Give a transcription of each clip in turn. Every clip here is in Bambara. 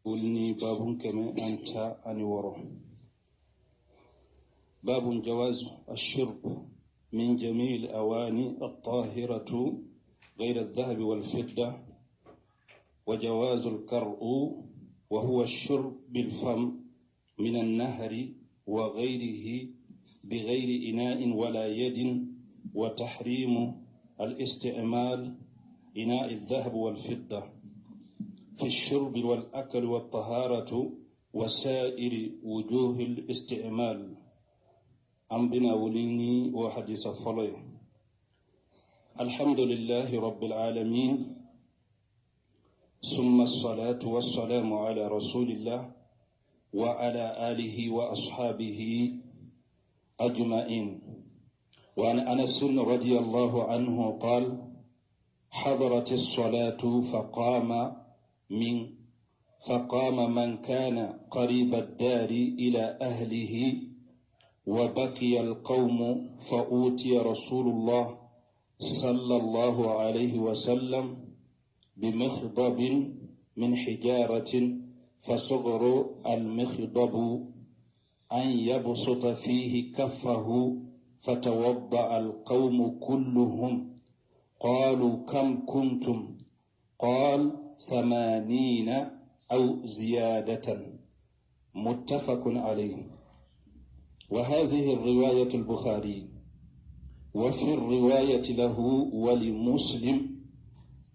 Wuli babu 116. باب جواز الشرب من جميع الأواني الطاهرة غير الذهب والفضة، وجواز الكرء وهو الشرب بالفم من النهر وغيره بغير إناء ولا يد، وتحريم الاستعمال إناء الذهب والفضة في الشرب والأكل والطهارة وسائر وجوه الاستعمال. An bɛna wuli ni o hadisa fɔlɔ ye. الحمد لله رب العالمين، ثم الصلاة والسلام على رسول الله وعلى آله وأصحابه أجمعين. وعن أنس رضي الله عنه قال: حضرت الصلاة فقام من كان قريب الدار إلى أهله، وبقي القوم، فأوتي رسول الله صلى الله عليه وسلم بمخضب من حجارة، فصغر المخضب أن يبسط فيه كفه، فتوضأ القوم كلهم. قالوا: كم كنتم؟ قال: 80 أو زيادة. متفق عليه. وهذه الرواية البخاري، وفي الرواية له ولمسلم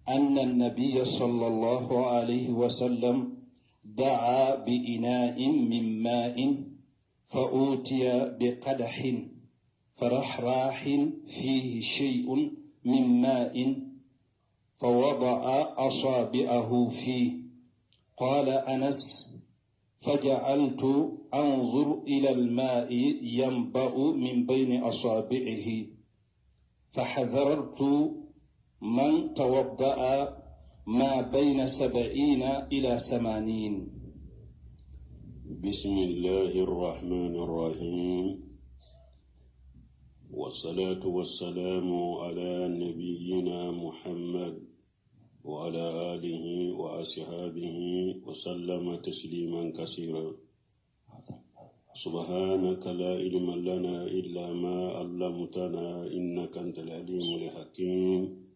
أن النبي صلى الله عليه وسلم دعا بإناء من ماء، فأوتي بقدح فرحراح فيه شيء من ماء، فوضع أصابعه فيه. قال أنس: فجعلت أنظر إلى الماء ينبع من بين أصابعه، فحذرت من توضأ ما بين 70 إلى 80. بسم الله الرحمن الرحيم، والصلاة والسلام على نبينا محمد وعلى آله وأصحابه وسلم تسليما كثيرا. سبحانك لا علم لنا إلا ما علمتنا، إنك أنت العليم الحكيم.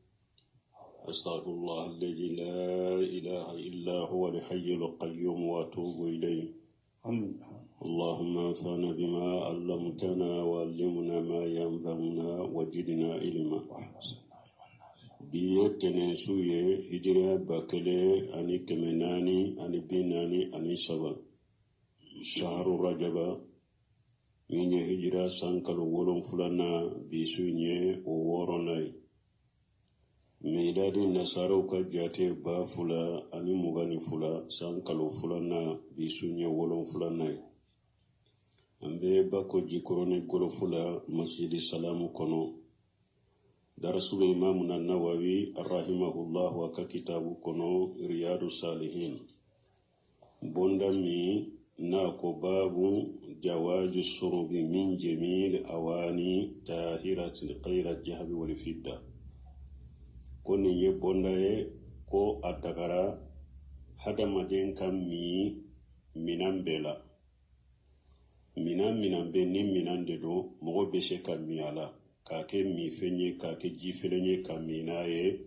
أستغفر الله الذي لا إله إلا هو الحي القيوم وأتوب إليه. آمين. اللهم انفعنا بما علمتنا وعلمنا ما ينفعنا وزدنا علما. Bi ye tɛnɛn su ye, hijiriya 1443, shahru rajaba, min ye hijira san kalo wolonfilanan, bi su in ye o wɔɔrɔnan ye. Miladi nasaraw ka jate, 2022 san kalo filanan, bi su in ye wolonfilanan ye. An bɛ Bako Jikɔrɔni golofu la, Masjidi Salamu kɔnɔ, darasulu Imamuna Nawawi rahimahullah a ka kitabu kɔnɔ, Riyadu Salihin, bonda min n'a ko babu jawazi surubi min jamil awani tahirati ghayra jahabi wal fidda, ko nin ye bonda ye ko a dagara hadamaden ka min minan bɛɛ la, minan minan bɛ ni minan de don, mɔgɔ bɛ se ka min a la, k'a kɛ minfɛn ye, k'a kɛ jifɛn ye, ka min n'a ye,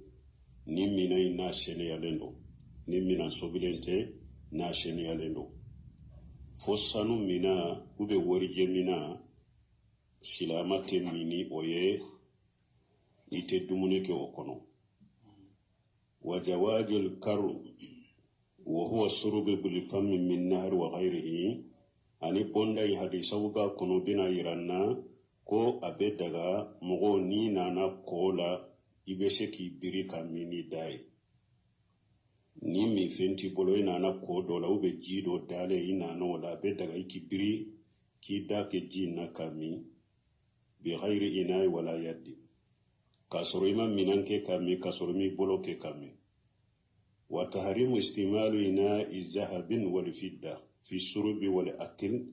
ni minan in n'a sɛnɛyalen don, ni minan sobilen tɛ, n'a sɛnɛyalen don. Fo sanu minan u bɛ warijɛ minan, silama tɛ min ni o ye, i tɛ dumuni kɛ o kɔnɔ. Wa jawazul karu wa huwa surubi bil fami min nahri wa ghayrihi. Ani bonda in hadisaw b'a kɔnɔ, bɛna yira n na ko a bɛ daga mɔgɔ n'i nana kɔ la, i bɛ se k'i biri ka min ni da ye. Ni minfɛn t'i bolo, i nana kɔ dɔ la, u bɛ ji dɔ dalen, i nana o la, a bɛ daga i k'i biri k'i da kɛ ji in na ka min, bi ghayri ina'i wala yaddi, k'a sɔrɔ i ma minan kɛ ka min, k'a sɔrɔ i m'i bolo kɛ ka min. Wa tahrimu istimalu ina'i zahabin wal fidda fi surubi wal akil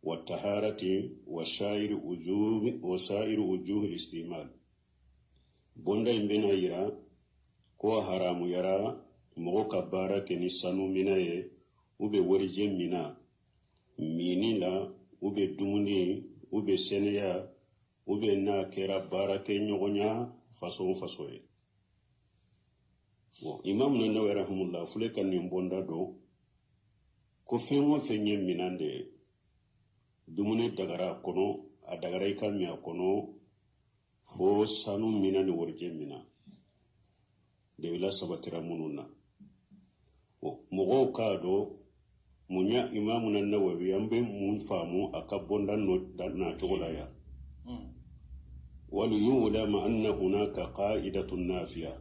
wa taharati wa sa'iri wujuhi istimal. Bonda in bɛna yira ko haramuyara mɔgɔ ka baara kɛ ni sanu minɛ ye. ou bien warijɛ mina minni la, ou bien dumuni, ou bien sɛnɛya, ou bien n'a kɛra baarakɛɲɔgɔnya façon o façon ye. Bon, Imam na Nawawi rahimahullah filɛ ka nin bɔnda dɔn ko fɛn o fɛn ye minan de ye, dumuni dagara a kɔnɔ, a dagara i ka min a kɔnɔ, fo sanu mina ni warijɛ mina delila sabatira minnu na. Mɔgɔw k'a dɔn mun ya Imamu na Nawawi, an bɛ mun faamu a ka bɔnda nɔ na cogo la yan. Waliyulama anna hunaka qa'idatun nafiya,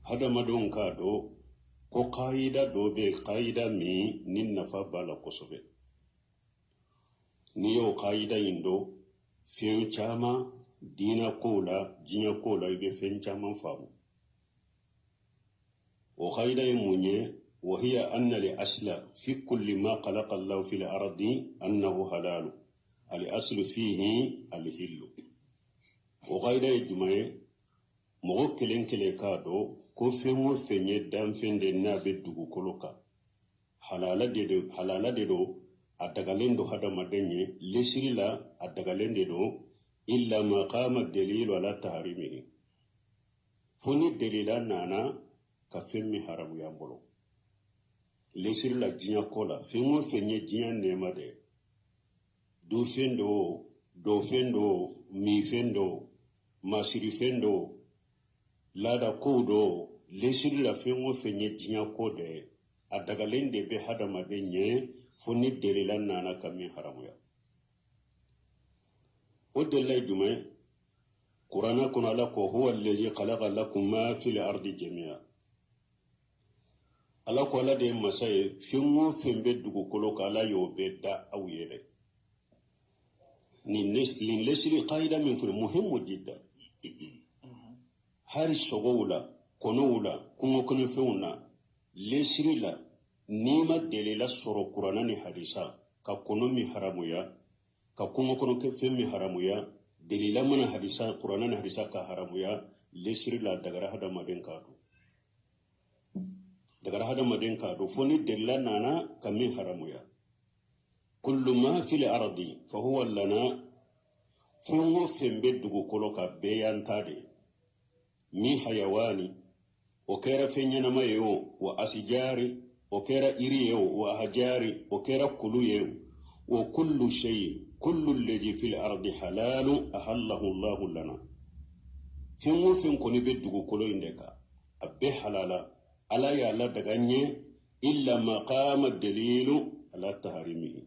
hadamadenw k'a dɔn ko kayida dɔ bɛ yen, kayida min ni nafa b'a la kosɛbɛ. N'i y'o kayida in dɔn, fɛn caman diinɛ kow la, diɲɛ kow la, i bɛ fɛn caman faamu. O kayida ye mun ye? Wahiya anna li asla fi kulli ma khalaqa Allahu fil ardi annahu halalu, al aslu fihi al hillu. O kayida ye jumɛn ye? Mɔgɔ kelen kelen k'a dɔn ko fɛn o fɛn ye danfɛn de n'a bɛ dugukolo kan, halala de don, halala de don, a dagalen don hadamaden ye lesiri la, a dagalen de don, illa ma qama dalilu ala taharimihi, fo ni delila nana ka fɛn min haramuya an bolo lesiri la. Diɲɛ ko la, fɛn o fɛn ye diɲɛ nɛɛma de ye, dufɛn do, dɔfɛn do, minfɛn do, masirifɛn do, laada kow do, lesiri la, fɛn o fɛn ye diɲɛ ko de ye, a dagalen de bɛ hadamaden ye fo ni delila nana ka min haramuya. O delila ye jumɛn? Kuranɛ kɔnɔ, Ala ko: huwa allazi khalaqa lakum ma fil ardi jami'a. Ala ko Ala de ye masa ye, fɛn o fɛn bɛ dugukolo kan, Ala y'o bɛɛ da aw ye dɛ. Nin lesiri kayida min filɛ, muhimu jidda, hari sogow la, kɔnɔw la, kungo kɔnɔfɛnw na, lesiri la, n'i ma delila sɔrɔ kuranɛ ni hadisa ka kɔnɔ min haramuya, ka kungo kɔnɔ fɛn min haramuya, delila mana hadisa, kuranɛ ni hadisa ka haramuya, lesiri la, dagara hadamaden k'a dun, dagara hadamaden k'a dun, fo ni delila nana ka min haramuya. Kullu ma fil ardi fa huwa lana, fɛn o fɛn bɛ dugukolo kan, bɛɛ y'an ta de ye. Min hayawani, o kɛra fɛn ɲɛnama ye o, wa asijari, o kɛra iri ye o, wa hajari, o kɛra kulu ye o, wa kullu shay, kullu alladhi fil ardi halalu ahallahu Allahu lana. Fɛn o fɛn kɔni bɛ dugukolo in de kan, a bɛɛ halala, Ala y'a ladaga n ye, illa ma qama dalilu ala taharimihi,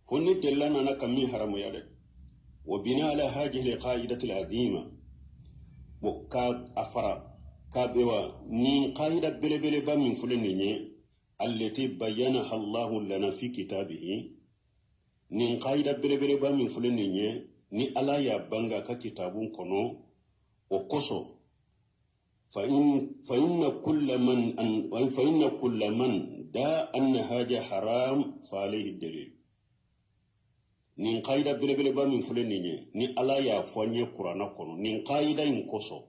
fo ni delila nana ka min haramuya dɛ. Wa bina ala hadihi alqaidati alazima, bo ka a fara k'a bɛ wa nin qaida belebeleba min filɛ nin ye, allati bayyanaha Allahu lana fi kitabihi, nin qaida belebeleba min filɛ nin ye, ni Ala y'a bange a ka kitabu kɔnɔ, o kosɔn fa inna kulla man da anna haja haram fa alayhi dalil. Nin qaida belebeleba min filɛ nin ye, ni Ala y'a fɔ an ye kuranɛ kɔnɔ, nin qaida in kosɔn,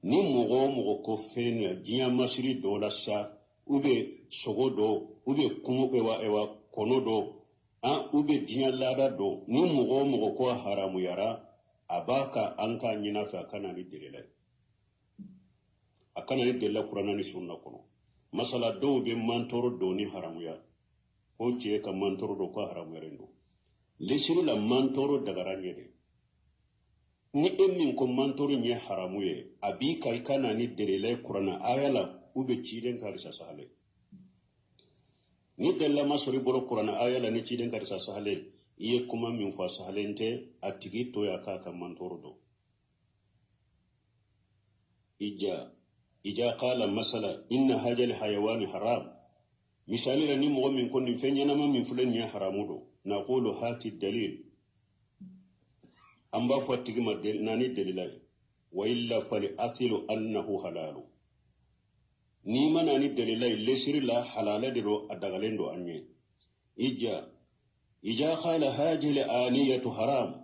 ni mɔgɔ o mɔgɔ ko fɛn na diɲɛ masiri dɔ la sa, ou bien sogo dɔ, ou bien kungo ewa kɔnɔ dɔ an, ou bien diɲɛ laada dɔ, ni mɔgɔ o mɔgɔ ko haramuyara, a b'a ka an k'a ɲin'a fɛ a ka na ni delila ye, a ka na ni delila kuranɛ ni sunna kɔnɔ. Masala dɔw bɛ mantɔrɔ dɔn ni haramuya, ko cɛ ka mantɔrɔ dɔn ko haramuyalen don. Lesiri la, mantɔrɔ dagara ɲɛ de. Ni e min ko mantɔrɔ ye haramu ye, a b'i ka i ka na ni delila ye kuranɛ aya la, u bɛ ciden ka hadisa sahale. Ni delila ma sɔrɔ i bolo kuranɛ aya la ni ciden ka hadisa sahale, i ye kuma min fɔ, a sahalen tɛ. A tigi to ya k'a ka mantɔrɔ dɔn. Ija ija qala masala inna hajal hayawani haram, misali la, ni mɔgɔ min ko nin fɛn ɲɛnama min filɛ nin ye haramu don, naqulu hati dalil, an b'a fɔ a tigi ma na ni delila ye. Wa illa fali asilu annahu halalu, n'i ma na ni delila ye, lesiri la, halala de don, a dagalen don an ye. Ija ija qala hadihi aniyatu haram,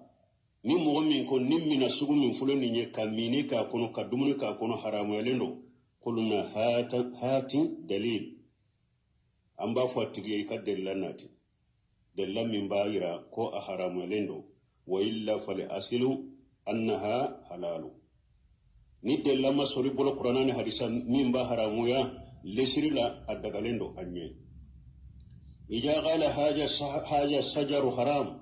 ni mɔgɔ min ko ni mina sugu min filɛ nin ye, ka mini k'a kɔnɔ, ka dumuni k'a kɔnɔ, haramuyalen don. Qulna hati dalil, an b'a fɔ a tigi ye i ka delila nati, delila min b'a yira ko a haramuyalen don. Wa illa fal asilu annaha halalu, ni delila ma sɔrɔ i bolo kuranna ni hadisa min b'a haramuya, lesiri la a dagalen don an ɲɛ. Ija qala haja sajaru haram,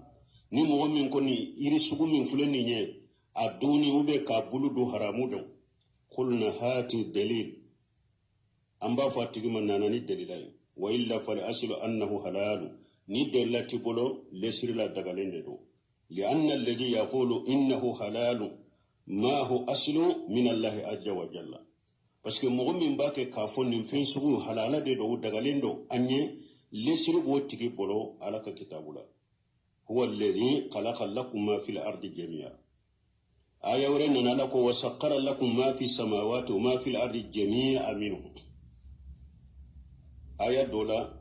ni mɔgɔ min ko nin yiri sugu min filɛ nin ye, a dunni ou bien k'a bulu dun haramu don, qulna hati dalil, an b'a fɔ a tigi ma nana ni delila ye. Wa illa fal asilu annahu halalu, ni delila t'i bolo, lesiri la dagalen de don. Lianna alladhi yaqulu innahu halalu ma hu aslu min allahi azza wa jalla, parce que mɔgɔ min b'a kɛ k'a fɔ nin fɛn sugu halala de don, dagalen don an ye, lesiri b'o tigi bolo Ala ka kitabu la. Huwa alladhi khalaqa lakum ma fil ardi jami'a. Aya wɛrɛ nana, Ala ko wasakkara lakum ma fi samawati wa ma fil ardi jami'a minhu. Aya dɔ la,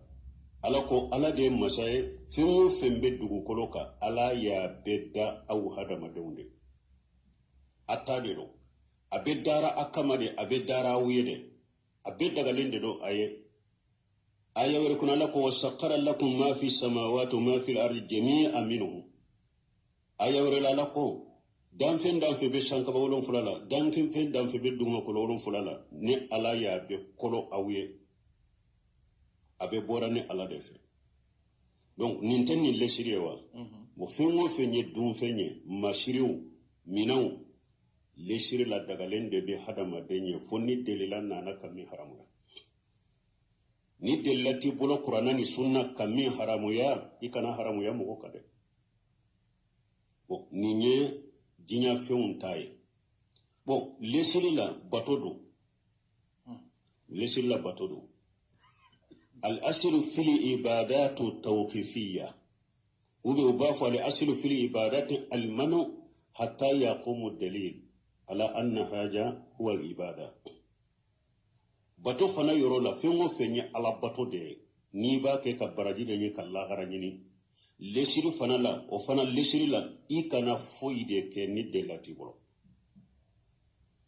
Ala ko Ala de ye masa ye, fɛn o fɛn bɛ dugukolo kan, Ala y'a bɛɛ da aw hadamadenw de a ta de don, a bɛ dara a kama de, a bɛ dara aw ye de, a bɛɛ dagalen de don a ye. Aya wɛrɛ kɔnɔ, Ala ko wasakkara lakum ma fi samawati wa ma fil ardi jami'a minhu. Aya wɛrɛ la, Ala ko danfɛn danfɛn bɛ sankaba 7 la, danfɛn danfɛn bɛ dugumakolo 7 la, ni Ala y'a bɛɛ kolo aw ye, a bɛ bɔra ni Ala de fɛ. Donc nin tɛ nin lesiri ye wa? Bon, fɛn o fɛn ye dunfɛn ye, masiriw, minɛnw, lesiri la dagalen de bɛ hadamaden ye, fo ni delila nana ka min haramuya. Ni delila t'i bolo kuranna ni sunna ka min haramuya, i kana haramuya mɔgɔ kan dɛ. Bon, nin ye diɲɛ fɛnw ta ye. Bon, lesiri la bato don, lesiri la bato don. Al asilu fil ibadatu tawqifiyya, ou bien u b'a fɔ al asilu fil ibadati al manu hatta yaqumu dalil ala anna haja huwa al ibada. Bato fana yɔrɔ la, fɛn o fɛn ye Ala bato de ye, n'i b'a kɛ ka baraji de ɲini, ka lahara ɲini, lesiri fana la, o fana lesiri la, i kana foyi de kɛ ni delila t'i bolo.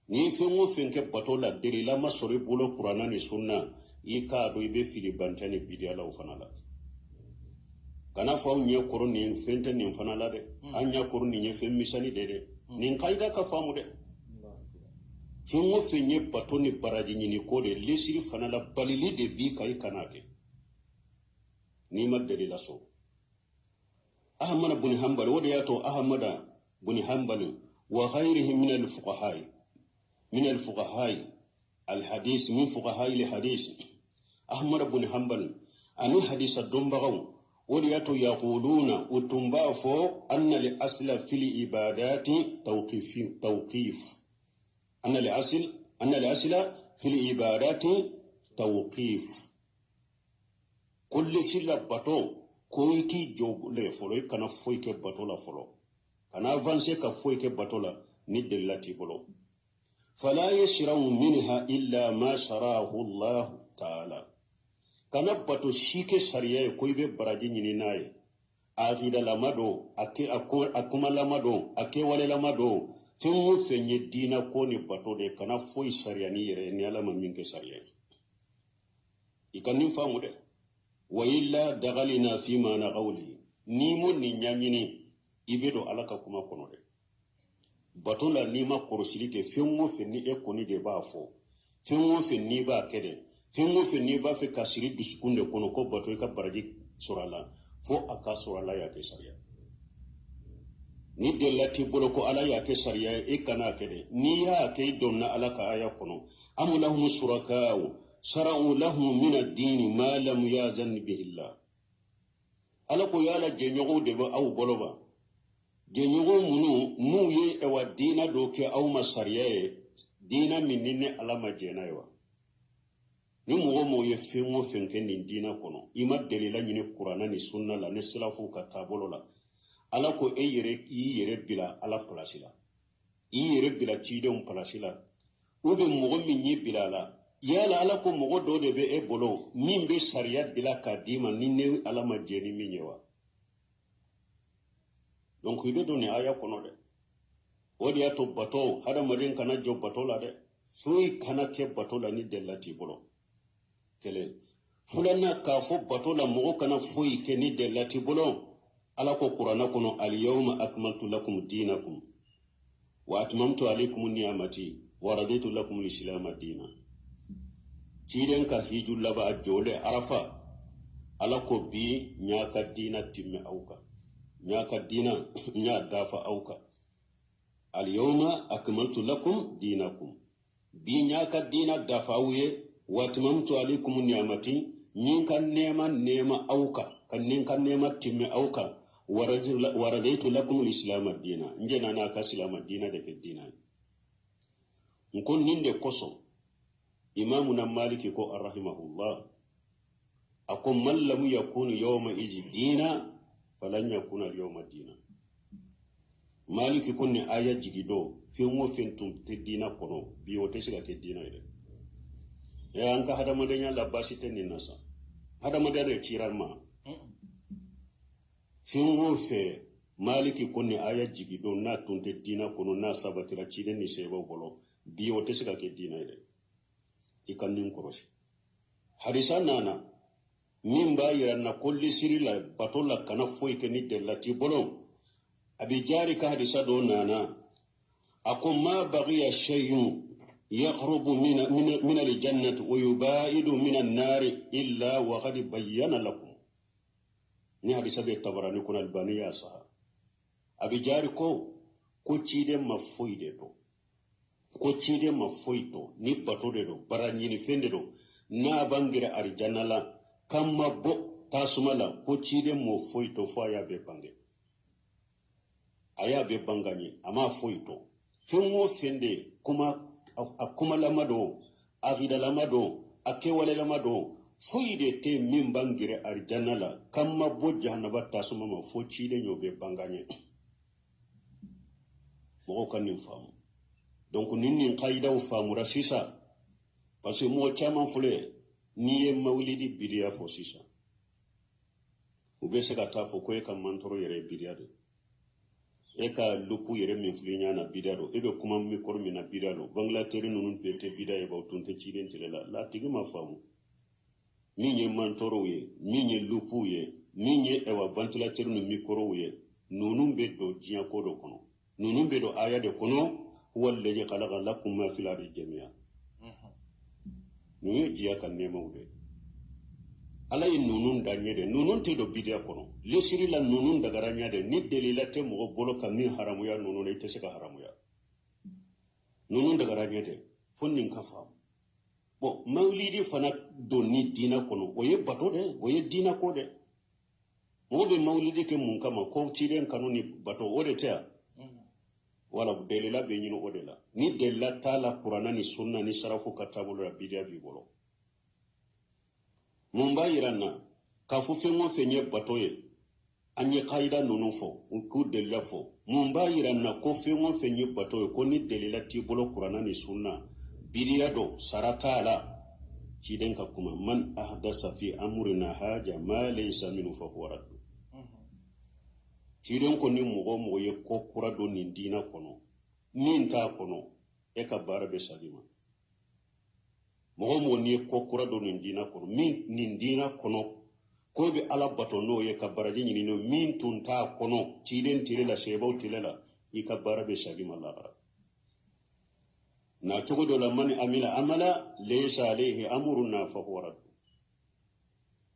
N'i ye fɛn o fɛn kɛ bato la, delila ma sɔrɔ i bolo kuranna ni sunna, i k'a dɔn i bɛ fili bantɛ ni bidiya la o fana la. Kana fɔ aw ɲɛ kɔrɔ nin fɛn tɛ nin fana la dɛ, an ɲɛ kɔrɔ nin ye fɛn misɛnnin de dɛ. Nin kayida ka faamu dɛ. Fɛn o fɛn ye bato ni baraji ɲini ko de, lesiri fana la, balili de b'i kan, i kana kɛ n'i ma delila sɔrɔ. Ahmad bin Hanbal, o de y'a to Ahmad bin Hanbal wa ghayrihi min al fuqahai al hadith, min fuqahai al hadith, Ahmad bin Hanbal ani hadisa dɔnbagaw, o de y'a to yaquluna, u tun b'a fɔ anna li asla fil ibadati tawqif, tawqif, anna li asla fil ibadati tawqif. Ko lesiri la bato ko i k'i jɔ le fɔlɔ, i kana foyi kɛ bato la fɔlɔ, kana avancer ka foyi kɛ bato la ni delila t'i bolo. Fala yashra'u minha illa ma sharahu Allah ta'ala. Kana bato si kɛ sariya ye ko i bɛ baraji ɲini n'a ye, akidalama don, a kumalama don, a kɛwalelama don, fɛn o fɛn ye diina ko ni bato de, kana foyi sariya ni yɛrɛ ye ni Ala ma min kɛ sariya ye. I ka nin faamu dɛ. Wa illa dagalina fima naqawli, n'i mo nin ɲaɲini, i bɛ don Ala ka kuma kɔnɔ dɛ. Bato la, n'i ma kɔlɔsili kɛ, fɛn o fɛn ni e kɔni de b'a fɔ, fɛn o fɛn n'i b'a kɛ dɛ, fɛn o fɛn n'i b'a fɛ ka siri dusukun de kɔnɔ ko bato, i ka baraji sɔrɔ a la, fo a ka sɔrɔ Ala y'a kɛ sariya. Ni delila t'i bolo ko Ala y'a kɛ sariya ye, e kan'a kɛ dɛ. N'i y'a kɛ, i donna Ala ka aya kɔnɔ: am lahum shuraka'u shara'u lahum min ad-dini ma lam yazan bihi Allah. Ala ko yala jɛɲɔgɔnw de bɛ aw bolo ba, jɛɲɔgɔn minnu n'u ye ɛwa diina dɔ kɛ aw ma sariya ye, diina min ni ne Ala ma jɛn n'a ye wa? Ni mɔgɔ mɔgɔ ye fɛn o fɛn kɛ nin diina kɔnɔ, i ma delila ɲini kuranna ni sunna la ni silafuw ka taabolo la, Ala ko e yɛrɛ y'i yɛrɛ bila Ala palasi la, i yɛrɛ bila cidenw palasi la, ou bien mɔgɔ min y'i bila a la, yala Ala ko mɔgɔ dɔ de bɛ e bolo min bɛ sariya dilan k'a d'i ma ni ne Ala ma jɛn ni min ye wa? Donc i bɛ don nin aya kɔnɔ dɛ. O de y'a to bato, hadamaden kana jɔ bato la dɛ. Foyi kana kɛ bato la ni delila t'i bolo. Kelen. Filanan, k'a fɔ bato la mɔgɔ kana foyi kɛ ni delila t'i bolo. Ala ko Kuranɛ kɔnɔ: "Alyawma akmaltu lakum dinakum wa atmamtu alaykum ni'amati wa raditu lakum al-islama dina." Ciden ka hiju laban, a jɔlen Arafa, Ala ko: "Bi n y'a ka diina timmɛ aw kan, n y'a ka diina, n y'a dafa aw kan." "Alyawma akmaltu lakum dinakum", bi n y'a ka diina dafa aw ye. "Wa atmamtu alaykum ni'amati", n ka nɛɛma nɛɛma aw kan, ka ni ka nɛɛma timmɛ aw kan. "Wa raditu lakum al-islama dina", n jɛna n'a ka silama diina de kɛ diina ye. N ko nin de kosɔn Imamuna Maliki ko, arrahimahullah, a ko: "Man lam yakunu yawma izi dina falan yakuna al-yawma dina." Maliki ko ni aya jigi do, fɛn o fɛn tun tɛ diina kɔnɔ, bi o tɛ se ka kɛ diina ye dɛ. Ɛ, an ka hadamadenya la, baasi tɛ nin na sa. Hadamadenya de cira ma fɛn o fɛn. Maliki ko ni aya jigi don, n'a tun tɛ diina kɔnɔ, n'a sabatira ciden ni sebaw bolo, bi o tɛ se ka kɛ diina ye dɛ. I ka nin kɔlɔsi. Hadisa nana min b'a yira na ko lisiri la, bato la, kana foyi kɛ ni delila t'i bolo. Abi Jari ka hadisa dɔ nana, a ko: "Ma bagiya shay'un yaqrubu min aljannati wa yubaidu min an-nari illa wa qad bayyana lakum." Ni hadisa bɛ Tabarani kɔnɔ, Albani y'a saha. Abi Jari ko ciden ma foyi de to, ko ciden ma foyi to ni bato de don, bara ɲini fɛn de don, n'a b'an gɛrɛ arijanna la, k'an ma bɔ tasuma la, ko ciden m'o foyi to fo a y'a bɛɛ bange. A y'a bɛɛ bange an ye, a m'a foyi to. Fɛn o fɛn de kuma, a kumalama don, a hidalama don, a kɛwalelama don, foyi de tɛ min b'an gɛrɛ arijanna la, k'an ma bɔ jahanaba tasuma ma, fo ciden y'o bɛɛ bange an ye. Mɔgɔw ka nin faamu. Donc nin kayidaw faamura sisan, parce que mɔgɔ caman filɛ, n'i ye mawulidi bidiya fɔ sisan, u bɛ se ka taa fɔ ko e ka mantɔrɔ yɛrɛ ye bidiya de, e ka lupu yɛrɛ min filɛ ɲɛ na, bidiya don, e bɛ kuma mikɔrɔ min na, bidiya don, ventilateur ninnu fɛ tɛ bidiya ye, ba tun tɛ ciden tile la. La tigi ma faamu min ye mantɔrɔw ye, min ye lupuw ye, min ye ɛwa ventilateur ni mikɔrɔw ye. Ninnu bɛ don diɲɛ ko dɔ kɔnɔ, ninnu bɛ don aya de kɔnɔ: "Huwa alladhi khalaqa lakum ma fil ardi jami'a". Ninnu ye diɲɛ ka nɛɛmaw de, Ala ye ninnu da ɲɛ de. Ninnu tɛ don bidiya kɔnɔ lesiri la, ninnu dagara ɲɛ de. Ni delila tɛ mɔgɔ bolo ka min haramuya ninnu na, i tɛ se ka haramuya. Ninnu dagara ɲɛ de, fo nin ka faamu. Bon, mawulidi fana don ni diinɛ kɔnɔ, o ye bato de, o ye diinɛ ko de. Mɔgɔ bɛ mawulidi kɛ mun kama? Ko ciden kanu ni bato, o de tɛ yan. Wala delila bɛ ɲini o de la. Ni delila t'a la Kuranna ni sunna ni sarafu ka taabolo la, bidiya b'i bolo. Mun b'a yira n na k'a fɔ fɛn o fɛn ye bato ye, an ye kayida ninnu fɔ, u k'u delila fɔ? Mun b'a yira n na ko fɛn o fɛn ye bato ye, ko ni delila t'i bolo Kuranna ni sunna, bidiya don, sara t'a la? Ciden ka kuma: "Man ahdasa fi amrina haja ma laysa minhu fa huwa raddu." Ciden ko ni mɔgɔ o mɔgɔ ye ko kura don nin diinɛ kɔnɔ min t'a kɔnɔ, e ka baara bɛ sagi ma. Mɔgɔ o mɔgɔ n'i ye ko kura don nin diinɛ kɔnɔ, min nin diinɛ kɔnɔ ko bɛ Ala bato n'o ye, ka baraji ɲini n'o, min tun t'a kɔnɔ ciden tile la, sebaw tile la, i ka baara bɛ sagi ma lahara. Na cogo dɔ la: "Man amila amala laysa alayhi amruna fa huwa raddu."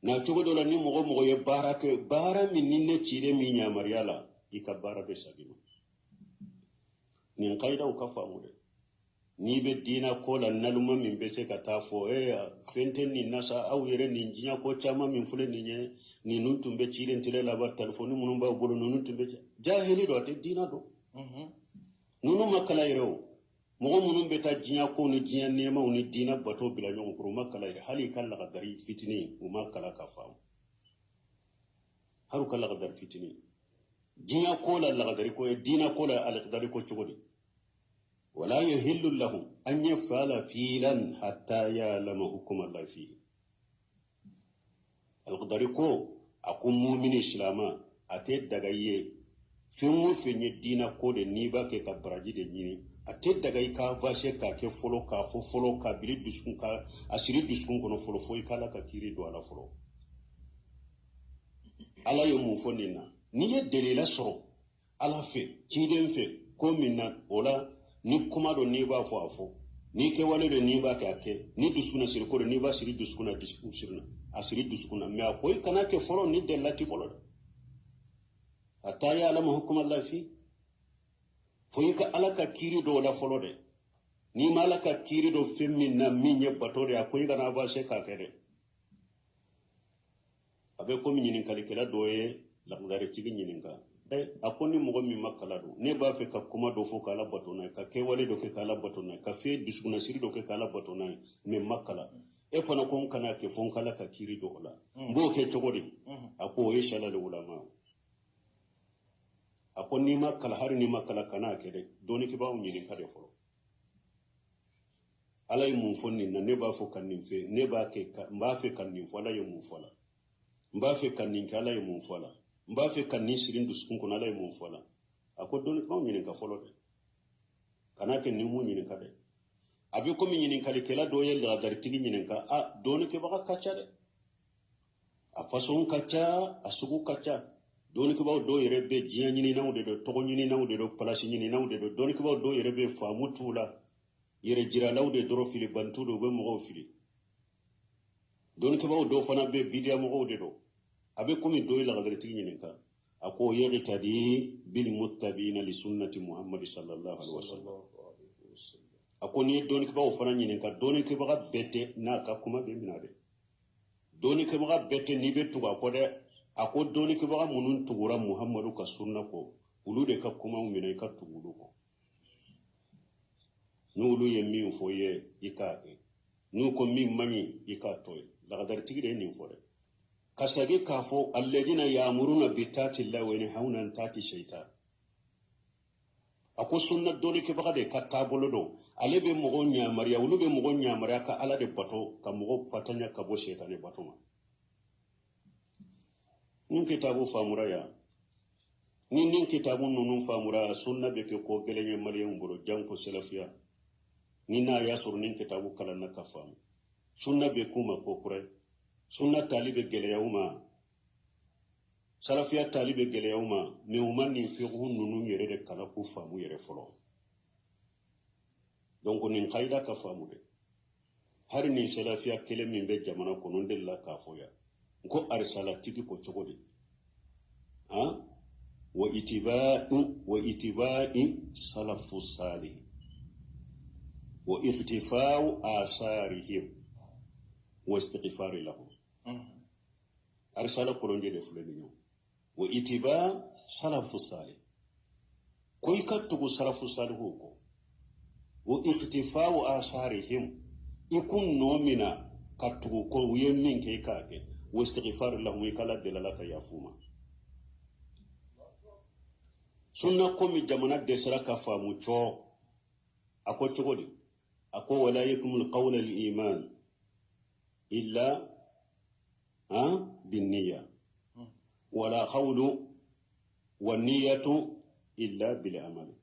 Na cogo dɔ la, ni mɔgɔ mɔgɔ ye baara kɛ, baara min ni ne ciden min yamaruya la, i ka baara bɛ sagi ma. Nin kayidaw ka faamu dɛ. N'i bɛ diinɛ ko la, naluma min bɛ se ka taa fɔ ee fɛn tɛ nin na sa, aw yɛrɛ nin diɲɛ ko caman min filɛ nin ye, ninnu tun bɛ ciden tile laban, telefɔni minnu b'aw bolo, ninnu tun bɛ. Jahili don, a tɛ diinɛ dɔn. Ninnu ma kalan yɛrɛ o. Mɔgɔ minnu bɛ taa diɲɛ ko ni diɲɛ nɛɛmaw ni diinɛ bato bila ɲɔgɔn kɔrɔ, u ma kalan yɛrɛ. Hali i ka lagadari fitinin, u ma kalan ka faamu. Hali u ka lagadari fitinin, diɲɛ ko la lagadari ko ye, diinɛ ko la alagadari ko cogo di? "Wala yuhillu lahum an yaf'ala filan hatta ya'lama hukuma Allah fihi." Alqadari ko, a ko mumini silama, a tɛ daga i ye fɛn o fɛn ye diinɛ ko de, n'i b'a kɛ ka baraji de ɲini. A tɛ daga i ka avancer k'a kɛ fɔlɔ, k'a fɔ fɔlɔ, k'a biri dusukun, ka a siri dusukun kɔnɔ fɔlɔ, fo i k'Ala ka kiiri don a la fɔlɔ. Ala ye mun fɔ nin na? N'i ye delila sɔrɔ Ala fɛ, ciden fɛ, ko min na, o la ni kuma don n'i b'a fɔ, a fɔ. Ni kɛwale don n'i b'a kɛ, a kɛ. Ni dusukun siri ko don n'i b'a siri dusukun na, dusukun siri na, a siri dusukun na. Mais a ko i kana kɛ fɔlɔ ni delila t'i bolo dɛ. Hatta ya'lama hukuma Allah fi, fo i ka Ala ka kiiri dɔw la fɔlɔ dɛ. N'i ma Ala ka kiiri dɔ fɛn min na min ye bato de ye, a ko i kana avancer k'a kɛ dɛ. A bɛ komi ɲininkalikɛla dɔ ye lakudaritigi ɲininka. A ko ni mɔgɔ min ma kala don, ne b'a fɛ ka kuma dɔ fɔ k'Ala bato n'a ye, ka kɛwale dɔ kɛ k'Ala bato n'a ye, ka fɛn dusukunnasiri dɔ kɛ k'Ala bato n'a ye, mais n ma kala. E fana ko n kana kɛ fo n k'Ala ka kiiri dɔ o la. N b'o kɛ cogo di? A ko o ye shalal ulama. A ko n'i ma kala, hali n'i ma kala, kana kɛ dɛ. Dɔnnikɛbaaw ɲininka de fɔlɔ. Ala ye mun fɔ nin na? Ne b'a fɔ ka nin fɛ, ne b'a kɛ, n b'a fɛ ka nin fɔ, Ala ye mun fɔ la? N b'a fɛ ka nin kɛ, Ala ye mun fɔ la? N b'a fɛ ka nin siri n dusukun kɔnɔ, Ala ye mun fɔ la? A ko dɔnnikɛbaaw ɲininka fɔlɔ dɛ. Kana kɛ ni mun ɲininka dɛ. A bɛ komi ɲininkalikɛla dɔ ye ladaritigi ɲininka. A dɔnnikɛbaga ka ca dɛ, a fasɔn ka ca, a sugu ka ca. Dɔnnikɛbaw dɔw yɛrɛ bɛ diɲɛ ɲininaw de don, tɔgɔ ɲininaw de don, palasi ɲininaw de don. Dɔnnikɛbaw dɔw yɛrɛ bɛ faamu t'u la, yɛrɛ jiralaw de dɔrɔn, filibantu don, u bɛ mɔgɔw fili. Dɔnnikɛbaw dɔw fana bɛ bidiyamɔgɔw de don. A bɛ komi dɔ ye lagaritigi ɲininka. A ko yaqtadi bil muttabiina li sunnati Muhammad sallallahu alaihi wasallam. A ko n'i ye dɔnnikɛbaw fana ɲininka, dɔnnikɛbaga bɛɛ tɛ n'a ka kuma bɛ minɛ dɛ. Dɔnnikɛbaga bɛɛ tɛ n'i bɛ tugu a kɔ dɛ. A ko dɔnnikɛbaga minnu tugura Muhammadu ka sunna kɔ, olu de ka kumaw minɛ, i ka tugu olu kɔ. N'olu ye min fɔ i ye, i k'a kɛ. N'u ko min man ɲi, i k'a to yen. Lagaritigi de ye nin fɔ dɛ. Ka segin k'a fɔ alladina ya'muruna bi taati llahi wa yanhauna an taati shaitan. A ko sunna dɔnnikɛbaga de ka taabolo don. Ale bɛ mɔgɔw yamaruya, olu bɛ mɔgɔw yamaruya ka Ala de bato, ka mɔgɔw fatanya ka bɔ sɛtanɛ bato ma. Nin kitabu faamura yan, ni nin kitabu ninnu faamura, sunna bɛ kɛ ko gɛlɛn ye maliyɛnw bolo, janko salafiya. Ni n'a y'a sɔrɔ nin kitabu kalanna ka faamu, sunna bɛ k'u ma ko kura ye. Sunna tali bɛ gɛlɛya u ma, salafiya tali bɛ gɛlɛya u ma, mais u ma nin fiqhu ninnu yɛrɛ de kalan k'u faamu yɛrɛ fɔlɔ. Donc nin kayida ka faamu dɛ. Hali nin salafiya kelen min bɛ jamana kɔnɔ, n delila k'a fɔ yan, n ko arisalatigi ko cogo di? Han, wa itiba'u wa itiba'i salafu salih wa ikhtifa'u asarihim wa istighfari lahum. Arisala kolonje de filɛ nin ye. Wa itiba salafu salih, ko i ka tugu salafu salihu kɔ, wa ikhtifa'u asarihim, i kun nɔ mina ka tugu ko u ye min kɛ i k'a kɛ, wa istighfari lahum, i k'Ala deli Ala ka yafu ma. Sunna komi jamana dɛsɛra ka faamu cɔ, a ko cogo di? A ko wala yakmul qawla al iman illa binniya, wala qawlu wa niyatu illa bil amali,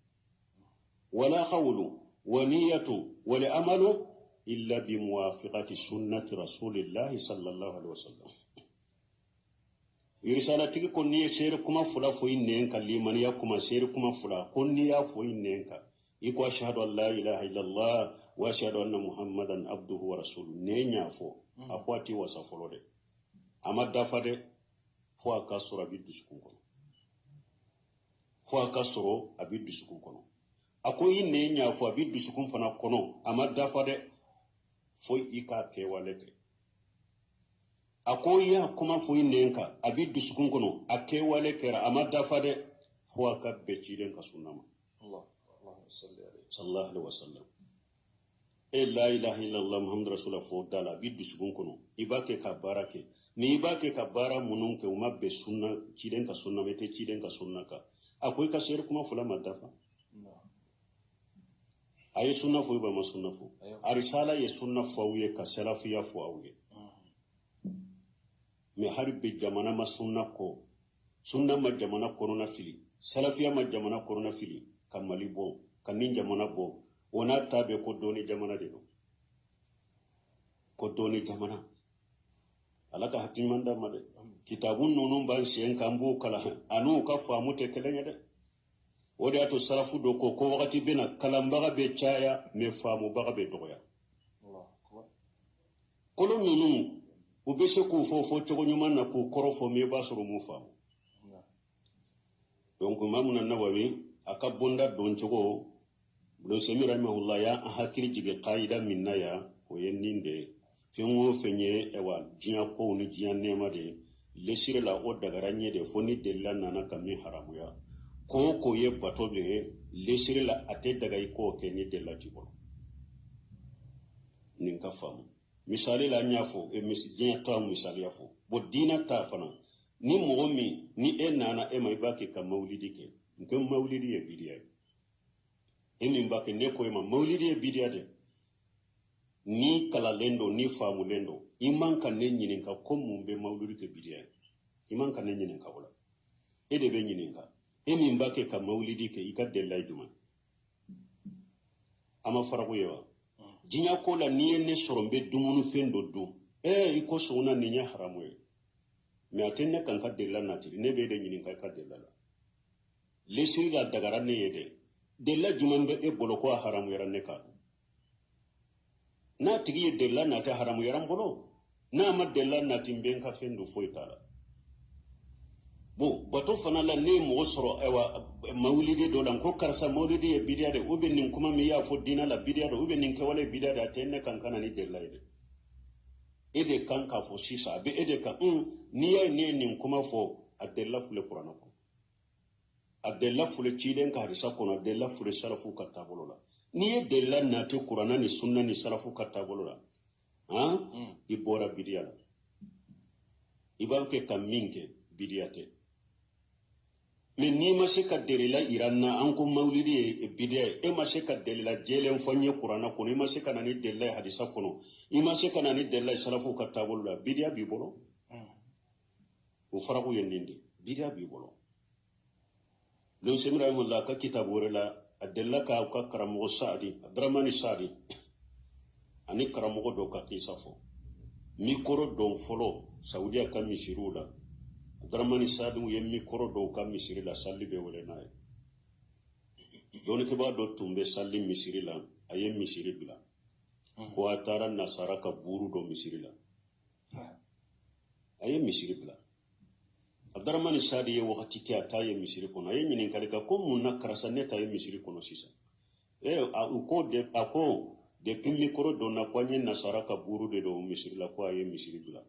wala qawlu wa niyatu wal amalu illa bi muwafiqati sunnati rasulillahi sallallahu alaihi wasallam. Risalatigi ko n'i ye seere kuma fila fɔ i nɛn kan, limaniya kuma seere kuma fila, ko n'i y'a fɔ i nɛn kan, i ko ashhadu an la ilaha illallah wa ashhadu anna muhammadan abduhu wa rasuluhu, nɛn y'a fɔ, a ko a t'i wasa fɔlɔ dɛ, a ma dafa dɛ, fo a ka sɔrɔ a bɛ dusukun kɔnɔ, fo a ka sɔrɔ a bɛ dusukun kɔnɔ. A ko i nɛn y'a fɔ, a bɛ dusukun fana kɔnɔ, a ma dafa dɛ, fo i k'a kɛwale kɛ. A ko i y'a kuma fɔ i nɛn kan, a bɛ dusukun kɔnɔ, a kɛwale kɛra, a ma dafa dɛ, fo a ka bɛn ciden ka sunna ma. Sallallahu alaihi wasallam. E la ilaha illallah muhammadu rasulullah fo da la, a bɛ dusukun kɔnɔ, i b'a kɛ ka baara kɛ. Ni i b'a kɛ ka baara minnu kɛ, u ma bɛn sunna ciden ka sunna ma, i tɛ ciden ka sunna kan. A ko i ka seere kuma fila ma dafa. A ye sunna fɔ, i ba ma sunna fɔ. Arisala ye sunna fɔ aw ye, ka salafiya fɔ aw ye. Mais hali bi jamana ma sunna kɔ, sunna ma jamana kɔnɔna fili, salafiya ma jamana kɔnɔna fili ka Mali bɔ. Ka nin jamana bɔ, o n'a ta bɛɛ, ko dɔɔni jamana de don, ko dɔɔni jamana. Ala ka hakili ɲuman d'a ma dɛ. Kitabu ninnu b'an sen kan, b'o kalan, an'u ka faamu tɛ kelen ye dɛ. O de y'a to sarafu dɔ ko ko wagati bɛna, kalanbaga bɛ caya, mɛ faamubaga bɛ dɔgɔya. Kolo ninnu, u bɛ se k'u fɔ fɔ cogo ɲuman na, k'u kɔrɔ fɔ, mɛ i b'a sɔrɔ u m'u faamu. Donc Imamu Nawawi a ka bonda don cogo, Ibn Usaymin rahimahullah y'an hakili jigin kayida min na yan, o ye nin de ye: fɛn o fɛn ye, ayiwa, diɲɛ kow ni diɲɛ nɛɛma de ye, lesiri la o dagara ɲɛ de, fo ni delila nana ka min haramuya. Ko o ko ye bato de ye, lesiri la a tɛ daga i k'o kɛ ni delila t'i bolo. Nin ka faamu. Misali la, an y'a fɔ diɲɛ ta misaliya fɔ. Bon, diinɛ ta fana, ni mɔgɔ min ni e nana e ma, i b'a kɛ ka mawulidi kɛ, n ko mawulidi ye bidiya ye. E min b'a kɛ, ne ko e ma mawulidi ye bidiya de. Ni kalanlen don, ni faamulen don, i man ka ne ɲininka ko mun bɛ mawulidi kɛ bidiya ye. I man ka ne ɲininka o la. E de bɛ ɲininka, e min b'a kɛ ka mawulidi kɛ, i ka delila ye jumɛn? A ma faraku ye wa? Diɲɛ ko la, n'i ye ne sɔrɔ n bɛ dumunifɛn dɔ dun, ee, i ko sɔgɔna nin ye haramu ye, mɛ a tɛ ne kan ka delila nati. Ne b'e de ɲininka i ka delila la. Lesiri la dagara ne ye dɛ. Delila jumɛn bɛ e bolo ko a haramuyara ne kan? N'a tigi ye delila nati, haramuyara n bolo. N'a ma delila nati, n bɛ n ka fɛn dun, foyi t'a la. Bon, bato fana la, ne ye mɔgɔ sɔrɔ, ayiwa, mawulidi dɔ la, n ko karisa, mawulidi ye bidiya de, ou bien nin kuma min i y'a fɔ diinɛ la, bidiya de, ou bien nin kɛwale ye bidiya de. A tɛ ne kan ka na ni delila ye dɛ. E de kan k'a fɔ sisan, a bɛ e de kan. N'i y'a ye ne ye nin kuma fɔ, a delila filɛ Kuranɛ kɔnɔ, a delila filɛ ciden ka hadisa kɔnɔ, a delila filɛ salafu ka taabolo la. N'i ye delila nati Kuranɛ ni sunna ni salafu ka taabolo la, han, i bɔra bidiya la. I b'a kɛ ka min kɛ, bidiya tɛ. Mɛ n'i ma se ka delila yira n na, an ko mawulidi ye bidiya ye, e ma se ka delila jɛlen fɔ n ye Kuranɛ kɔnɔ, i ma se ka na ni delila ye hadisa kɔnɔ, i ma se ka na ni delila ye salafu ka taabolo la, bidiya b'i bolo. O faraku ye nin de, bidiya b'i bolo. Don Semi rahimahullah ka kitabu wɛrɛ la, a delila k'a ka karamɔgɔ Saadi, Abdramani Saadi, ani karamɔgɔ dɔw ka kisa fɔ. Mikoro don fɔlɔ Saudiya ka misiriw la, Abdramani Saadi ye mikoro dɔw ka misiri la, sali bɛ wele n'a ye. Dɔnnikɛbaa dɔ tun bɛ sali misiri la, a ye misiri bila ko a taara nasara ka buuru dɔ misiri la. A ye misiri bila. Abdramani Saadi ye wagati kɛ a t'a ye misiri kɔnɔ. A ye ɲininkali kɛ ko mun na, karisa, ne ta ye misiri kɔnɔ sisan? Ee, u ko de, a ko depuis mikoro donna, ko an ye nasara ka buuru de don misiri la, ko a ye misiri bila.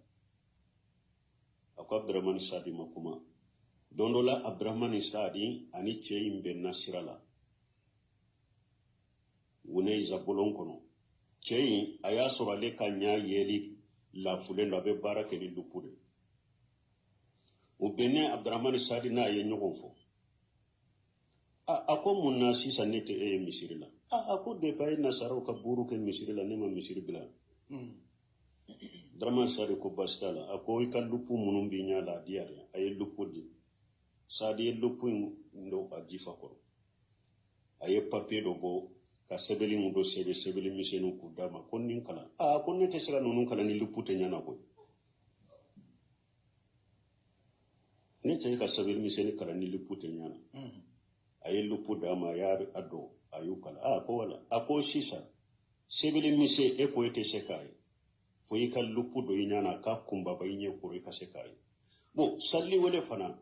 A ko Abdramani Saadi ma kuma. Don dɔ la, Abdramani Saadi ani cɛ in bɛnna sira la Wuneza bolon kɔnɔ. Cɛ in, a y'a sɔrɔ ale ka ɲa yeli lafulen don, a bɛ baara kɛ ni lupu de. O bɛnnen, Abdramani Saadi n'a ye ɲɔgɔn fɔ. A ko mun na sisan ne tɛ e ye misiri la? A ko depuis a ye nasaraw ka buuru kɛ misiri la, ne ma misiri bila. Abdramani Saadi ko baasi t'a la. A ko i ka lupu minnu b'i ɲɛ la, a di yan. A ye lupu di. Saadi ye lupu in don a jifa kɔrɔ. A ye papiye dɔ bɔ ka sɛbɛnni mun dɔ sɛbɛn, sɛbɛnni misɛnninw, k'u d'a ma ko nin kalan. A ko ne tɛ se ka ninnu kalan ni lupu tɛ ɲɛna koyi. Ne tɛ se ka sɛbɛnni misɛnnin kalan ni lupu tɛ ɲɛna. A ye lupu d'a ma, a y'a dɔn, a y'u kalan. A ko wala, a ko sisan sɛbɛnni misɛn, e ko e tɛ se k'a ye fo i ka lupu don i ɲɛna, k'a kunbaba i ɲɛ kɔrɔ, i ka se k'a ye. Bon, sali wele fana,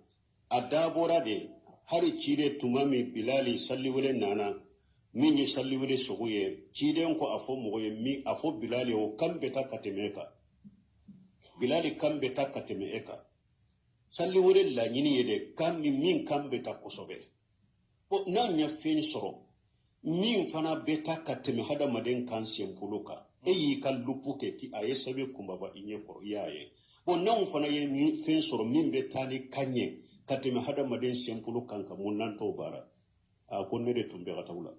a dabɔra de hali ciden tuma min Bilali sali wele nana, min ye sali wele sogo ye, ciden ko a fɔ mɔgɔ ye min a fɔ Bilali, o kan bɛ taa ka tɛmɛ e kan. Bilali kan bɛ taa ka tɛmɛ e kan. Sali wele laɲini ye de kan min min kan bɛ taa kosɛbɛ. Bon, n'a ɲɛ fɛn sɔrɔ min fana bɛ taa ka tɛmɛ hadamaden kan senbolo kan, e y'i ka lupu kɛ k'i a ye sɛbɛn kunbaba i ɲɛ kɔrɔ, i y'a ye. Bon, n'anw fana ye fɛn sɔrɔ min bɛ taa ni kan ɲɛ ka tɛmɛ hadamaden senbolo kan, ka mun n'an t'o baara? A ko ne de tun bɛ ka taa u la.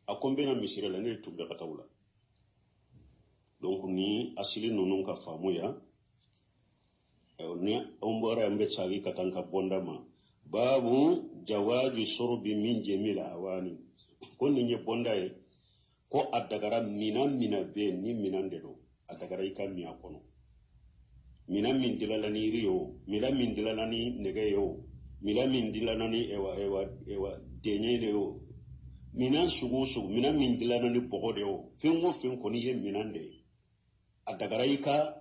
A ko n bɛna misiri la, ne de tun bɛ ka taa u la. Donc ni asili ninnu ka faamu ya, ni an bɔra yan, n bɛ segin ka taa n ka bɔnda ma. Babu jawaji surbi min jamil awani. Ko nin ye bonda ye ko a dagara minan mina bɛ ni minan de don, a dagara i ka min a kɔnɔ. Minan min dilala ni yiri ye o, minan min dilala ni nɛgɛ ye o, minan min dilala ni ewa ewa ewa dɛɲɛ de ye o, minan sugu o sugu, minan min dilala ni bɔgɔ de ye o, fɛn o fɛn kɔni ye minan de ye, a dagara i ka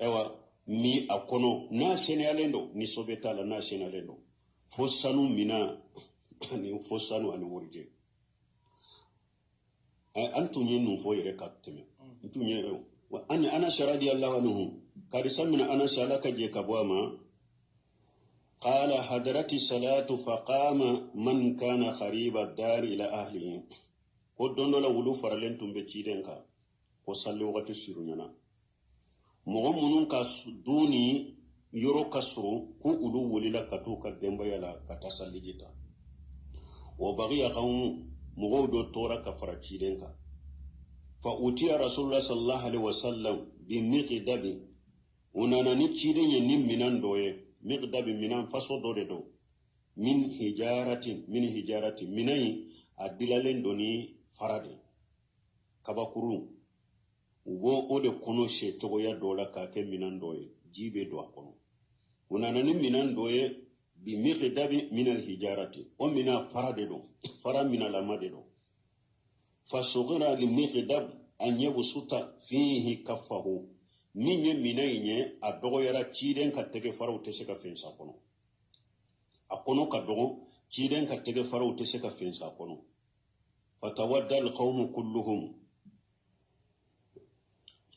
ewa min a kɔnɔ n'a sɛnɛyalen don, ni sɔbɛ t'a la, n'a sɛnɛyalen don, fo sanu minan ani fo sanu ani warijɛ. An tun ye nin fɔ yɛrɛ ka tɛmɛ. N tun ye wa an Anas radiyallahu anhu karisa mina Anas Ala ka jɛ ka bɔ a ma, qala hadarati salatu faqama man kana khariba dar ila ahlihi. Ko don dɔ la wulu faralen tun bɛ ciden kan, ko salli wagati surunyana, mɔgɔ minnu ka du ni yɔrɔ ka surun, ko olu wulila ka t'u ka denbaya la ka taa salliji ta. Wa bagiya qawmu, mɔgɔw dɔ tora ka fara ciden kan. Fa utiya rasulullah sallallahu alaihi wasallam bi miqdabi, u nana ni ciden ye ni minan dɔ ye, miqdabi minan faso dɔ de don, min hijaratin, min hijaratin, minan in a dilalen don ni fara de, kabakuru, u b'o o de kɔnɔ sɛ cogoya dɔ la k'a kɛ minan dɔ ye, ji bɛ don a kɔnɔ. U nana ni minan dɔ ye bi miqdabi min alhijarati, o minan fara de don, fara minalama de don. Fasugira li miqdab an yabsuta fihi kaffahu, min ye minan in ye a dɔgɔyara ciden ka tɛgɛ faraw tɛ se ka fɛn sa kɔnɔ, a kɔnɔ ka dɔgɔ, ciden ka tɛgɛ faraw tɛ se ka fɛn sa kɔnɔ. Fatawadda alqawmu kulluhum,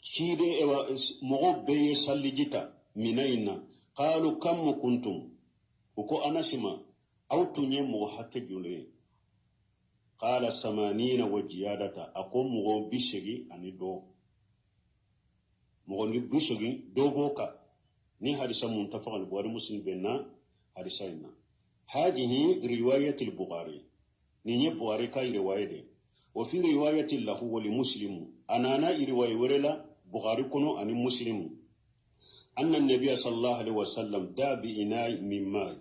ciden ewa mɔgɔw bɛɛ ye salliji ta minan in na. Qalu kam kuntum, u ko Anasi ma aw tun ye mɔgɔ hakɛ joli ye? Qala samanina wa jiyadata, a ko mɔgɔ 80 ani dɔ, mɔgɔ ni 80 dɔ b'o kan. Ni hadisa muttafaq al Bukhari Muslim bɛnna hadisa in na. Hadihi riwayatil Bukhari, nin ye Bukhari ka riwaya de. Wa fi riwayati lahu wa li Muslim, a nana riwaya wɛrɛ la Bukhari kɔnɔ ani Muslim, anna nabiyya sallallahu alaihi wasallam da bi ina'i min ma'i,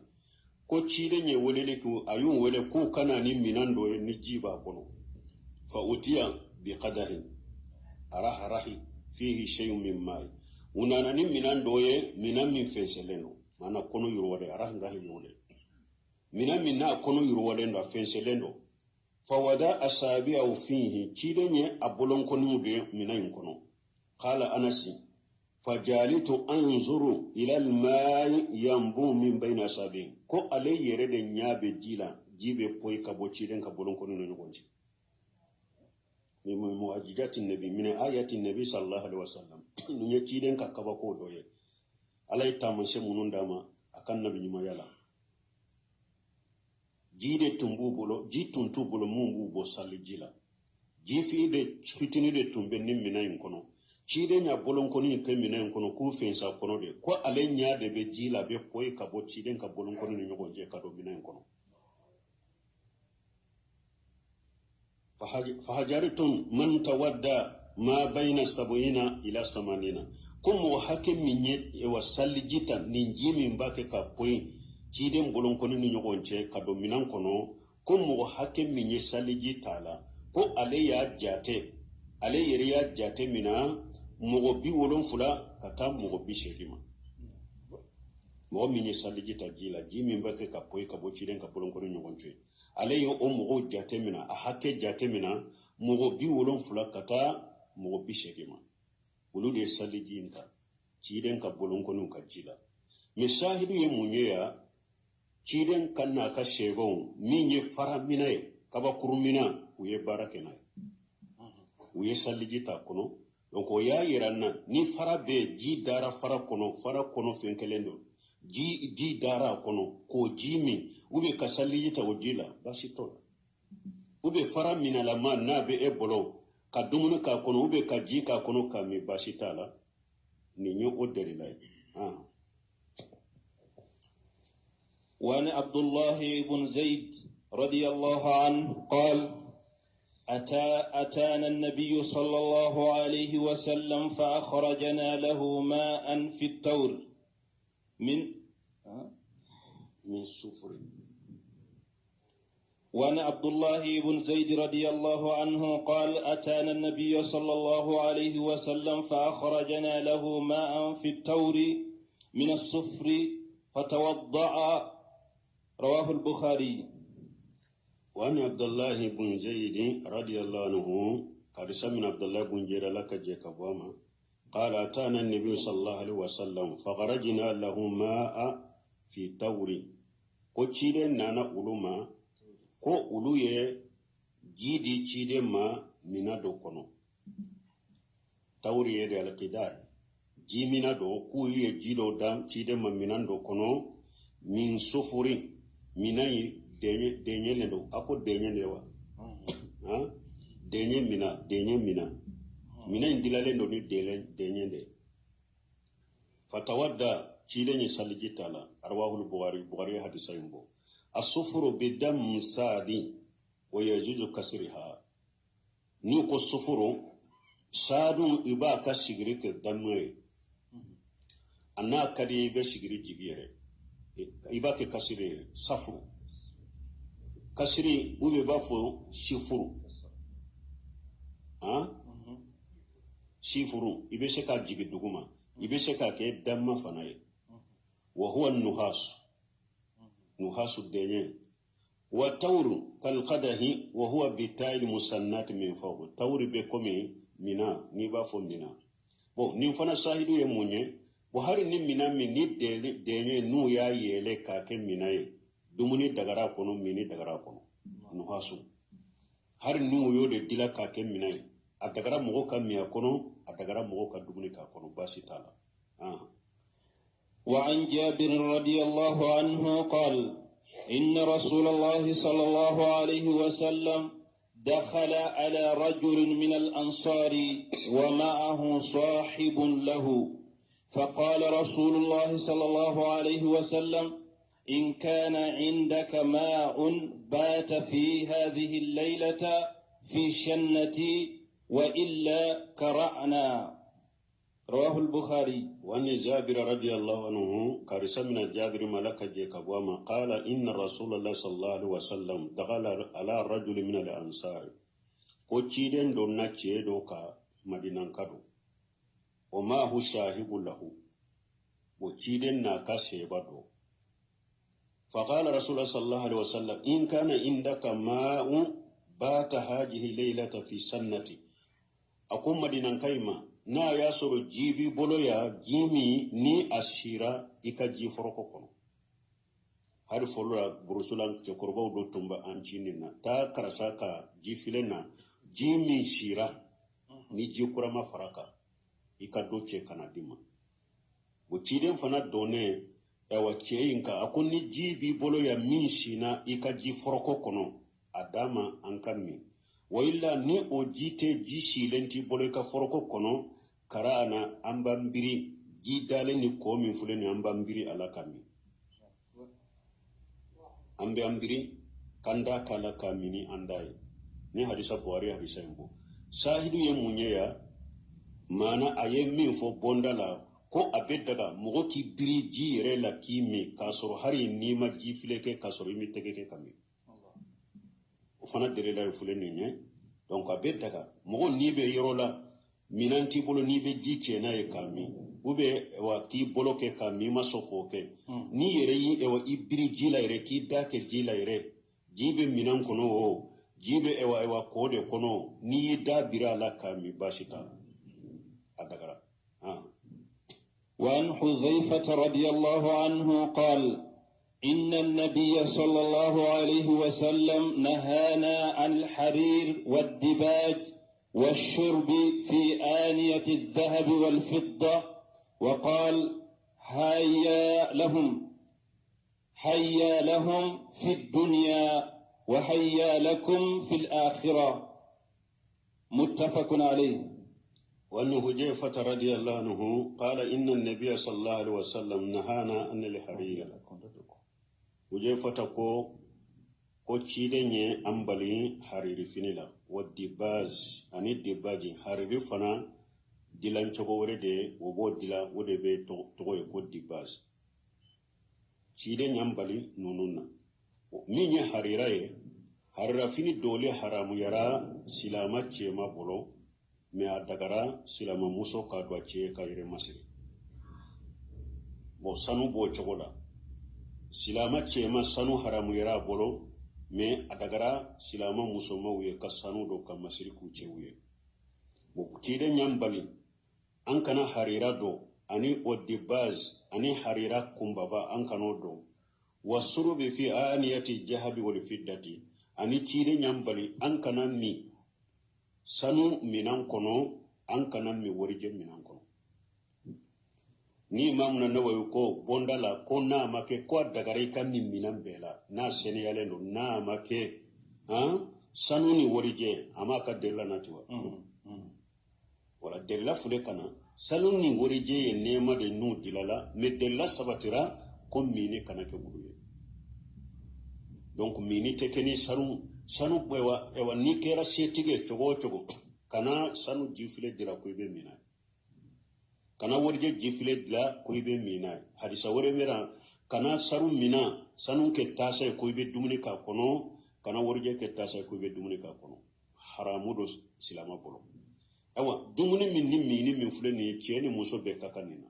ko ciden ye weleli kɛ, a y'u wele k'u ka na ni minan dɔ ye ni ji b'a kɔnɔ. Fa utiya bi qadahin araharahi fihi shay'un min ma'i, u nana ni minan dɔ ye, minan min fɛnsɛlen don, maana kɔnɔ yiriwalen, araharahi yiriwalen, minan min n'a kɔnɔ yiriwalen don, a fɛnsɛlen don. Fa wada asabi'ahu fihi, ciden ye a bolonkɔniw de minan in kɔnɔ. Qala Anasi fajalitu anzuru ila almai yanbu min bayna asabi, ko ale yɛrɛ de ɲa bɛ ji la, ji bɛ poyi ka bɔ ciden ka bolonkɔni ni ɲɔgɔn cɛ. Ni mu'ajizati nabi min ayati nabi sallallahu alaihi wasallam, nin ye ciden ka kabako dɔ ye, Ala ye taamasiyɛn minnu d'a ma a ka nabi ɲumanya la. Ji de tun b'u bolo, ji tun t'u bolo mun b'u bɔ sali ji la, ji fitinin de tun bɛ ni minɛn in kɔnɔ. Ciden y'a bolonkɔni kɛ minɛn in kɔnɔ k'u fɛnsa kɔnɔ de, ko ale ɲa de bɛ ji la, a bɛ poyi ka bɔ ciden ka bolonkɔni ni ɲɔgɔn cɛ ka don minɛn in kɔnɔ. Fahajaritum man tawadda ma bayna sab'ina ila samanina, ko mɔgɔ hakɛ min ye wa saliji ta, nin ji min b'a kɛ ka poyi ciden bolonkɔni ni ɲɔgɔn cɛ ka don minɛn kɔnɔ, ko mɔgɔ hakɛ min ye saliji ta la, ko ale y'a jate, ale yɛrɛ y'a jate mina mɔgɔ 70 ka taa mɔgɔ 80 ma. Mɔgɔ min ye saliji ta ji la, ji min bɛ kɛ ka poyi ka bɔ ciden ka bolonkɔni ɲɔgɔn cɛ, ale ye o mɔgɔw jate mina, a hakɛ jate mina mɔgɔ 70 ka taa mɔgɔ 80 ma. Olu de ye saliji in ta ciden ka bolonkɔniw ka ji la. Mɛ sahidu ye mun ye ya? Ciden ka n'a ka sɛbɛnw min ye fara minɛ ye, kabakuru minɛ, u ye baara kɛ n'a ye, u ye saliji ta kɔnɔ. Donc o y'a yira n na ni fara bɛ ji dara fara kɔnɔ, fara kɔnɔ fɛn kelen don, ji dara a kɔnɔ k'o ji min, ou bien ka saliji ta o ji la, baasi t'o la. Ou bien fara minalama n'a bɛ e bolo ka dumuni k'a kɔnɔ, ou bien ka ji k'a kɔnɔ k'a min, baasi t'a la. Nin ye o delila ye. وعن عبد الله بن زيد رضي الله عنه قال أتانا النبي صلى الله عليه وسلم فأخرجنا له ماء في التور من من سفر. وعن عبد الله بن زيد رضي الله عنه قال: أتانا النبي صلى الله عليه وسلم فأخرجنا له ماء في التور من الصفر فتوضأ. رواه البخاري. وعن عبد الله بن زيد رضي الله عنه قال: سمع عبد الله بن زيد لك جيكابوما قال: أتانا النبي صلى الله عليه وسلم فخرجنا له ماء في تور. Ko ciden nana olu ma, ko olu ye ji di ciden ma mina dɔ kɔnɔ. Tawuri ye de alakida ji mina dɔ, k'u ye ji dɔ da ciden ma minan dɔ kɔnɔ, min sofori, minan yi dɛɲɛ le don. A ko dɛɲɛ de wa? Han, dɛɲɛ mina, dɛɲɛ mina, mina in dilalen don ni dɛɲɛ de. Fatawadda, ciden ye saliji t'a la. Arwahul Bukhari, Bukhari ye hadisa in bɔ. Asufuru bi dam saadi wa yajuzu kasriha. N'i ko sufuru saadun, i b'a ka sigiri kɛ damu ye, a n'a ka di i bɛ sigiri jigi yɛrɛ, i b'a kɛ kasiri ye, safuru kasiri, ou bien i b'a fɔ sifuru, han, sifuru, i bɛ se k'a jigin duguma, i bɛ se k'a kɛ damma fana ye. Wa huwa nuhasu, nuhasu dɛɲɛ. Wa tawru kalqadahi wa huwa bitayil musannati min fawq. Tawri bɛ komi mina, n'i b'a fɔ mina. Bon, nin fana sahidu ye mun ye? Bon, hari ni mina min ni dɛɲɛ n'u y'a yɛlɛ k'a kɛ mina ye, dumuni dagara kɔnɔ, mini dagara kɔnɔ. Nuhasu, hari n'u y'o de dila k'a kɛ mina ye, a dagara mɔgɔ ka min a kɔnɔ, a dagara mɔgɔ ka dumuni k'a kɔnɔ, baasi t'a la. وعن جابر رضي الله عنه قال: إن رسول الله صلى الله عليه وسلم دخل على رجل من الأنصار ومعه صاحب له، فقال رسول الله صلى الله عليه وسلم: إن كان عندك ماء بات في هذه الليلة في شنتي، وإلا كرعنا. رواه البخاري. وأن جابر رضي الله عنه كارثة من جابر ملك جيكابواما قال: إن رسول الله صلى الله عليه وسلم دخل على رجل من الأنصار. Ko ciden donna cɛ dɔ ka, Madinanka don. O maahu sahibu lahu, o ciden n'a ka seba dɔ. فقال رسول الله صلى الله عليه وسلم: إن كان عندك ماء بات هذه الليلة في سنتي. A ko Madinanka in ma, n'a y'a sɔrɔ ji b'i bolo ya, ji min ni a sira i ka ji foroko kɔnɔ. Hali fɔlɔ la, burusula, cɛkɔrɔbaw dɔ tun bɛ an ci nin na: taa karisa ka ji filen na, ji min sira ni ji kura ma fara kan, i ka dɔ cɛ ka na di ma. O ciden fana donnen, ayiwa, cɛ in kan, a ko ni ji b'i bolo yan min sinna i ka ji foroko kɔnɔ, a d'a ma an ka min. Wa illa, ni o ji tɛ, ji silen t'i bolo i ka foroko kɔnɔ, kara na, an b'an biri ji dalen ni kɔ min filɛ nin ye, an b'an biri a la ka min, an bɛ an biri k'an da k'a la k'a min ni an da ye. Ni hadisa, Buhari hadisa in bɔ. Sahidu ye mun ye ya? Maana a ye min fɔ bɔnda la, ko a bɛ daga mɔgɔ k'i biri ji yɛrɛ la k'i min, k'a sɔrɔ hali n'i ma ji filɛ kɛ, k'a sɔrɔ i m'i tɛgɛ kɛ ka min. O fana delila ye filɛ nin ye. Donc a bɛ daga mɔgɔ n'i bɛ yɔrɔ la, minɛn t'i bolo, n'i bɛ ji cɛ n'a ye k'a min, ou bien wa k'i bolo kɛ k'a min, i ma sɔn k'o kɛ, n'i yɛrɛ y'i i biri ji la yɛrɛ, k'i da kɛ ji la yɛrɛ, ji bɛ minɛn kɔnɔ o, ji bɛ kɔ de kɔnɔ, n'i y'i da biri a la k'a min, baasi t'a la, a dagara. وعن حذيفة رضي الله عنه قال: إن النبي صلى الله عليه وسلم نهانا عن الحرير والدباج والشرب في آنية الذهب والفضة، وقال: هيا لهم، هيا لهم في الدنيا وهيا لكم في الآخرة. متفق عليه. وأن حذيفة رضي الله عنه قال: إن النبي صلى الله عليه وسلم نهانا عن الحرير. Hujefata ko ciden ye an bali hariri fini la, wa dibaz ani dibaji. Hariri fana dilan cogo wɛrɛ de, o b'o dilan, o de bɛ tɔgɔ ye ko dibaz. Ciden y'an bali ninnu na. Min ye harira ye, harira fini doli haramuyara silama cɛma bolo, mais a dagara silama muso ka don a cɛ ka yɛrɛ masiri. Bon, sanu b'o cogo la. Silama cɛma sanu haramuyara a bolo, mais a dagara silama musomaw ye ka sanu don ka masiri k'u cɛw ye. Bon, ciden y'an bali an kana harira don, ani o dibaz ani harira kunbaba, an kan'o don. Wa surubi fi aniyati jahabi wal fiddati, ani ciden y'an bali an kana min sanu minan kɔnɔ, an kana min warijɛ minan kɔnɔ. Ni Imamu Nawawi ko bonda la ko n'a ma kɛ ko a dagara i ka min minan bɛɛ la n'a seniyalen don, n'a ma kɛ han sanu ni warijɛ, a m'a ka delila nati wa. Wala delila fule kana sanu ni warijɛ ye nɛɛma de n'u dilala, mais delila sabatira ko mini kana kɛ wulu ye. Donc mini tɛ kɛ ni sanu sanu. Ewa ewa, n'i kɛra setigi ye cogo o cogo, kana sanu jifile dila ko i bɛ min n'a ye, kana warijɛ jifile dila ko i bɛ min n'a ye. Hadisa wɛrɛ bɛ na, kana sanu mina sanu kɛ tasa ye ko i bɛ dumuni k'a kɔnɔ, kana warijɛ kɛ tasa ye ko i bɛ dumuni k'a kɔnɔ. Haramu don silama bolo. Ayiwa, dumuni min ni mini min filɛ nin ye, cɛ ni muso bɛɛ ka kan nin na.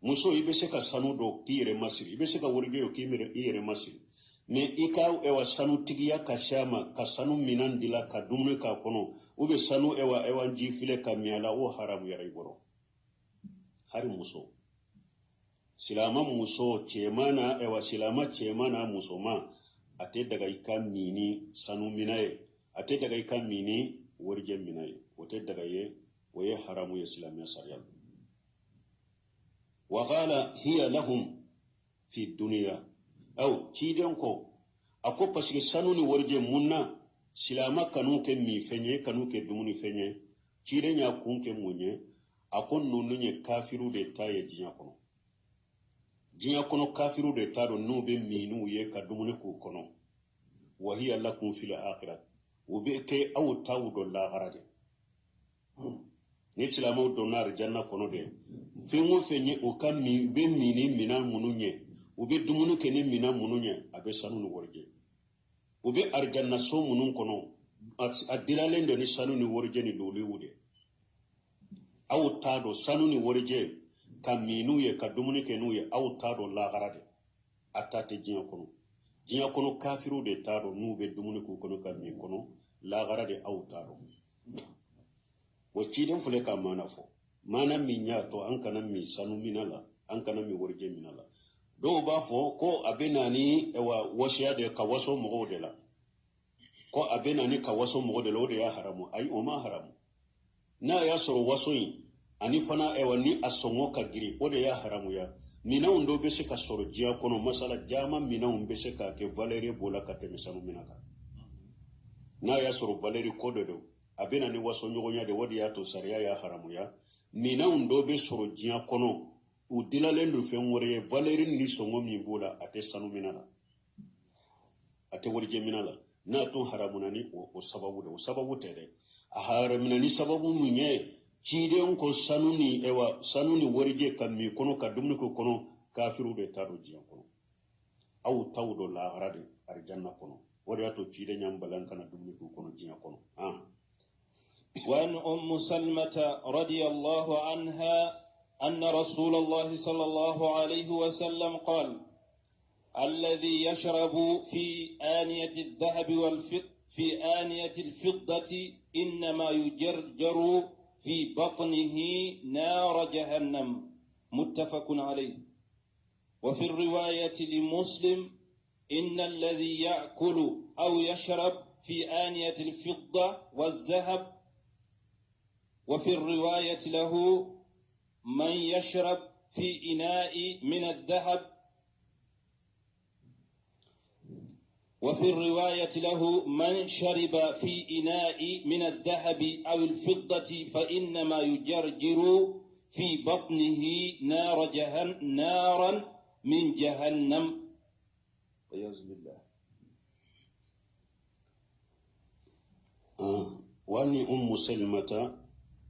Muso, i bɛ se ka sanu dɔn k'i yɛrɛ masiri, i bɛ se ka warijɛ dɔn k'i yɛrɛ masiri, mais i ka ewa sanutigiya ka se a ma ka sanu minan dila ka dumuni k'a kɔnɔ, u bɛ sanu ewa ewa ji filɛ ka min a la, o haramuyara i bolo. Hari muso, silama muso cɛman na, ewa silama cɛman na musoman, a tɛ daga i ka min ni sanu mina ye, a tɛ daga i ka min ni warijɛ mina ye, o tɛ daga ye, o ye haramu ye silamɛya sariya la. Wa qala hiya lahum fi dunya, aw ciden ko a ko parce que sanu ni warijɛ, mun na silama kanu kɛ minfɛn ye, kanu kɛ dumunifɛn ye? Ciden y'a kun kɛ mun ye? A ko ninnu ye kafiru de ta ye diɲɛ kɔnɔ. Diɲɛ kɔnɔ kafiru de ta don n'u bɛ minniw ye ka dumuni k'u kɔnɔ. Wa hiya lakum fil akhirat, o bɛ kɛ aw taw dɔ lahara de. Ni silamɛw donna arijanna kɔnɔ de, fɛn o fɛn ye u ka min, u bɛ min ni minan minnu ye, u bɛ dumuni kɛ ni minan minnu ye, a bɛ sanu ni warijɛ. U bɛ arijanna so minnu kɔnɔ, a dilalen don ni sanu ni warijɛ ni doliw de. Aw t'a dɔn sanu ni warijɛ ka min n'u ye, ka dumuni kɛ n'u ye, aw t'a dɔn lahara de, a ta tɛ diɲɛ kɔnɔ. Diɲɛ kɔnɔ kafiriw de t'a dɔn n'u bɛ dumuni k'u kɔnɔ ka min kɔnɔ, lahara de aw t'a dɔn. O ciden filɛ ka maana fɔ, maana min y'a to an kana min sanu mina la, an kana min warijɛ mina la. Dɔw b'a fɔ ko a bɛ na ni wa wasiya de, ka waso mɔgɔw de la, ko a bɛ na ni ka waso mɔgɔw de la, o de y'a haramu. Ayi, o ma haramu. N'a y'a sɔrɔ waso in ani fana ɛwa ni a sɔngɔ ka girin, o de y'a haramuya. Minɛnw dɔw bɛ se ka sɔrɔ diɲɛ kɔnɔ, masala jama minɛnw bɛ se ka kɛ valeur b'o la ka tɛmɛ sanu minɛ kan. N'a y'a sɔrɔ valeur ko de don, a bɛ na ni waso ɲɔgɔnya de, o de y'a to sariya y'a haramuya. Minɛnw dɔw bɛ sɔrɔ diɲɛ kɔnɔ, u dilalen don fɛn wɛrɛ ye, valeur ni sɔngɔ min b'o la, a tɛ sanu minɛ la, a tɛ warijɛ minɛ la. N'a tun haramuna ni o sababu de, o sababu tɛ dɛ. A haramuna ni sababu min ye, ciden ko sanu ni ewa sanu ni warijɛ ka min kɔnɔ, ka dumuni k'o kɔnɔ, kafiriw de ta don diɲɛ kɔnɔ, aw taw don lahara de arijanna kɔnɔ. O de y'a to ciden y'an bali an kana dumuni k'u kɔnɔ diɲɛ kɔnɔ. وعن أم سلمة رضي الله عنها أن رسول الله صلى الله عليه وسلم قال: الذي يشرب في آنية الذهب والفضة في آنية الفضة إنما يجرجر في بطنه نار جهنم، متفق عليه. وفي الرواية لمسلم: إن الذي يأكل أو يشرب في آنية الفضة والذهب. وفي الرواية له: من يشرب في إناء من الذهب. وفي الرواية له: من شرب في إناء من الذهب أو الفضة فإنما يجرجر في بطنه نار جهنم، نارا من جهنم، والعياذ بالله. وأني أم سلمة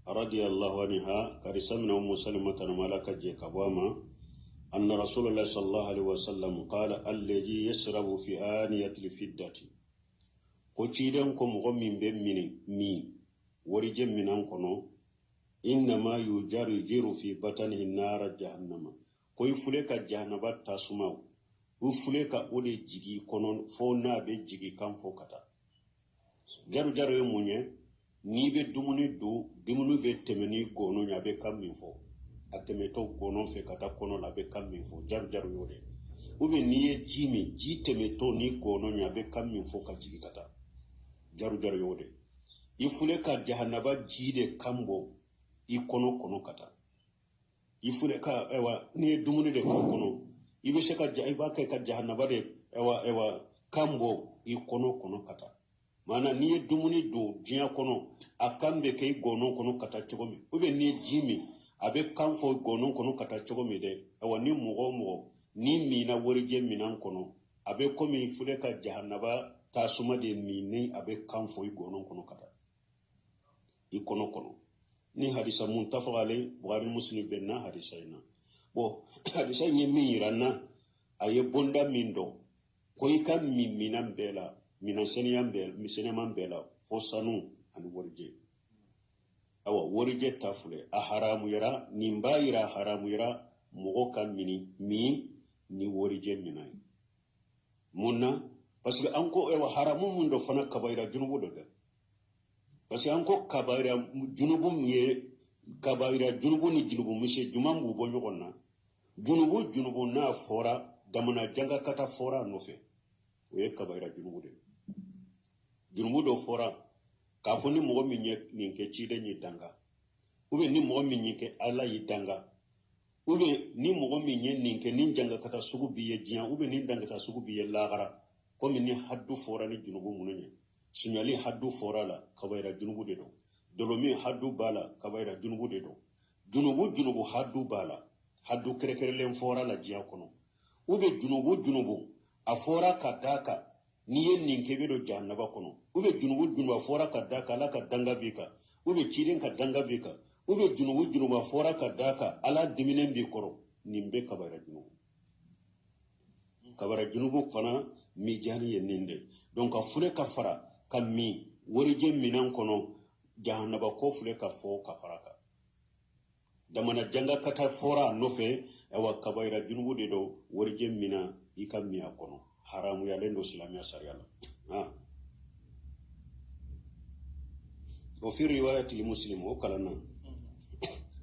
رضي الله عنها كرسمنا أم سلمة ملك جيكابواما Anna Rasulullah sallallahu alaihi wasallam qala alladhi yashrabu fi aniyati al-fiddati. Ko ciden ko mɔgɔ min bɛ min warijɛ minan kɔnɔ, innama yujarjiru fi batanihi nara jahannama. Ko i fule ka jahanaba tasuma, i fule ka o de jigi kɔnɔ fo n'a bɛ jigi kan fo ka taa. Jaru jaru ye mun ye? N'i bɛ dumuni dun, dumuni bɛ tɛmɛ ni gɔnɔ ye, a bɛ kan min fɔ. A tɛmɛtɔ gɔnɔ fɛ ka taa kɔnɔ la, a bɛ kan min fɔ. Jaru jaru y'o de. Ou bien n'i ye ji min, ji tɛmɛtɔ ni gɔnɔ ye, a bɛ kan min fɔ ka jigin ka taa. Jaru jaru y'o de. I fule ka jahanaba ji de kan bɔ i kɔnɔ kɔnɔ ka taa. I fule ka ɛwa n'i ye dumuni de k'o kɔnɔ, i bɛ se ka i b'a kɛ ka jahanaba de ɛwa kan bɔ i kɔnɔ kɔnɔ ka taa. Maana n'i ye dumuni don diɲɛ kɔnɔ, a kan bɛ kɛ i gɔnɔ kɔnɔ ka taa cogo min, ou bien n'i ye ji min, a bɛ kan fɔ i gɔnɔ kɔnɔ ka taa cogo min dɛ. Ayiwa, ni mɔgɔ o mɔgɔ n'i minna warijɛ minan kɔnɔ, a bɛ komi i fule ka jahanaba tasuma de min ni a bɛ kan fɔ i gɔnɔ kɔnɔ ka taa i kɔnɔ kɔnɔ. Ni hadisa muttafaq alayhi, Bukhari Muslim bɛnna hadisa in na. Bon, hadisa in ye min yira n na, a ye bonda min dɔn ko i ka min minan bɛɛ la, minan sɛnɛman bɛɛ la, fo sanu ani warijɛ. Awa, warijɛ ta filɛ, a haramuyara. Nin b'a yira a haramuyara mɔgɔ ka mini min ni warijɛ minan ye. Mun na? Parce que an ko ayiwa haramu min dɔ fana kabayira junubu dɔ dɛ. Parce que an ko kabayira junubu min ye kabayira junubu ni junubu misɛn juman b'u bɔ ɲɔgɔn na. Junubu junubu n'a fɔra damana janga kata fɔra a nɔfɛ, o ye kabayira junubu de ye. Junubu dɔ fɔra k'a fɔ ni mɔgɔ min ye nin kɛ, ciden y'i danga, ou bien ni mɔgɔ min ye kɛ, Ala y'i danga, ou bien ni mɔgɔ min ye nin kɛ, ni jangakata sugu b'i ye diɲɛ, ou bien ni dangata sugu b'i ye lahara. Komi ni haddu fɔra ni junubu minnu ye, suɲali haddu fɔra la, kabayira junubu de don. Dolomi haddu b'a la, kabayira junubu de don. Junubu junubu haddu b'a la, haddu kɛrɛkɛrɛlen fɔra la diɲɛ kɔnɔ. Ou bien junubu junubu a fɔra ka d'a kan n'i ye nin kɛ, i bɛ don jahanaba kɔnɔ. Ou bien junubu junubu a fɔra ka d'a kan Ala ka danga b'i kan, ou bien ciden ka danga b'i kan, ou bien junubu junubu a fɔra ka d'a kan Ala diminen b'i kɔrɔ. Nin bɛɛ kabayira junubu. Kabayira junubu fana mijani ye nin de. Donc ka fure ka fara ka min warijɛ minan kɔnɔ, jahanaba ko fure ka fɔ ka fara kan. Damana janga kata fɔra a nɔfɛ. Ayiwa, kabayira junubu de don. Warijɛ minan i ka min a kɔnɔ, haramuyalen don silamɛya sariya la. O fi riwayati Muslim, o kalanna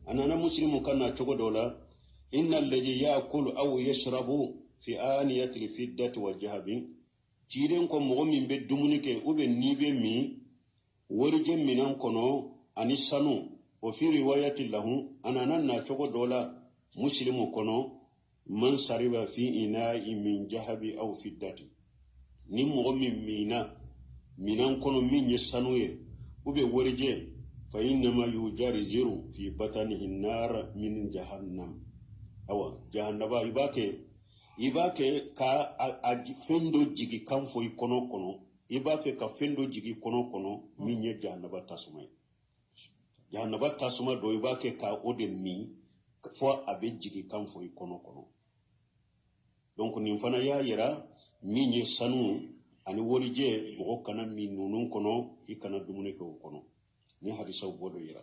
a nana Muslimu ka na cogo dɔ la: inna alladhi ya'kulu aw yashrabu fi aniyati al-fiddati wa jahabi. Ciden ko mɔgɔ min bɛ dumuni kɛ ou bien n'i bɛ min warijɛ minan kɔnɔ ani sanu. O fi riwayati lahu, a nana na cogo dɔ la Muslimu kɔnɔ: man sariba fi ina'i min jahabi aw fiddati. Ni mɔgɔ min minna minan kɔnɔ min ye sanu ye ou bien warijɛ, fa innama yujarjiru fi batanihi nar min jahannam. Awa, jahannaba i b'a kɛ, i b'a kɛ ka a fɛn dɔ jigi kan fɔ i kɔnɔ kɔnɔ, i b'a fɛ ka fɛn dɔ jigi kɔnɔ kɔnɔ min ye jahanaba tasuma ye. Jahanaba tasuma dɔ i b'a kɛ ka o de min fo a bɛ jigi kan fɔ i kɔnɔ kɔnɔ. Donc nin fana y'a yira min ye sanu ani warijɛ, mɔgɔ kana min ninnu kɔnɔ, i kana dumuni kɛ o kɔnɔ. Ni hadisaw bɔ dɔ yira,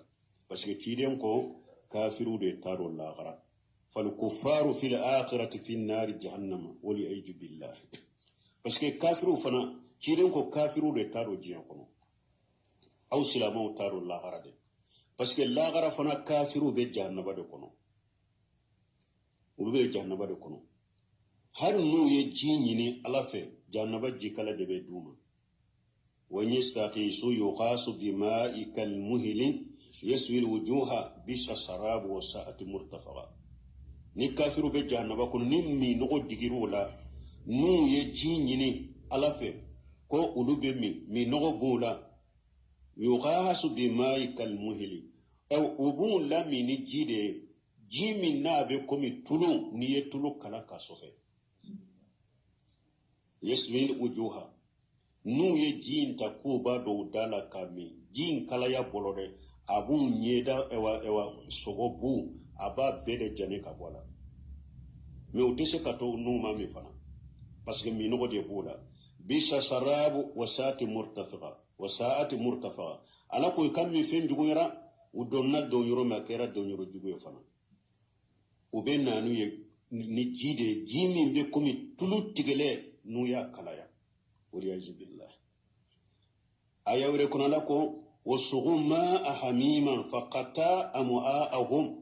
parce que ciden ko kafiriw de t'a dɔn lahara. Falkufaru fil akhirati fi nari jahannama wali aiju billahi. Parce que kafiriw fana, ciden ko kafiriw de t'a dɔn diɲɛ kɔnɔ, aw silamɛw t'a dɔn lahara de. Parce que lahara fana kafiriw bɛ jahannaba de kɔnɔ, olu bɛ jahannaba de kɔnɔ. Hali n'u ye ji ɲini Ala fɛ, jahannaba jikala de bɛ d'u ma. Wa yastaghisu yughasu bima'i kalmuhli yaswi alwujuha bisa sarabu wa sa'ati murtafaqa. Ni kafiru bɛ jahannaba kɔnɔ, ni minɔgɔ digir'u la, n'u ye ji ɲini Ala fɛ ko olu bɛ min, minɔgɔ b'u la, yughasu bima'i kalmuhli, u b'u lamin ni ji de ye, ji min n'a bɛ komi tulu, n'i ye tulu kala k'a sɔfɛ. Yaswi wujuha, n'u ye ji in ta k'u b'a don u da la k'a min, ji in kalaya bolo dɛ, a b'u ɲɛda ɛwa ɛwa sogo bu, a b'a bɛɛ de jani ka bɔ a la. Mais u tɛ se ka to n'u ma min fana, parce que minɔgɔ de b'o la. Bisa sarabu wa saati murtafaqa wa saati murtafaqa. Ala ko i ka min fɛn juguyara. U donna don yɔrɔ min, a kɛra don yɔrɔ jugu ye fana. U bɛ na n'u ye ni ji de ye, ji min bɛ komi tulu tigɛlɛ n'u y'a kalaya. Waliyazu billah. Aya wɛrɛ kɔnɔ, ala ko wasuqu maa hamiman faqata amu'aahum.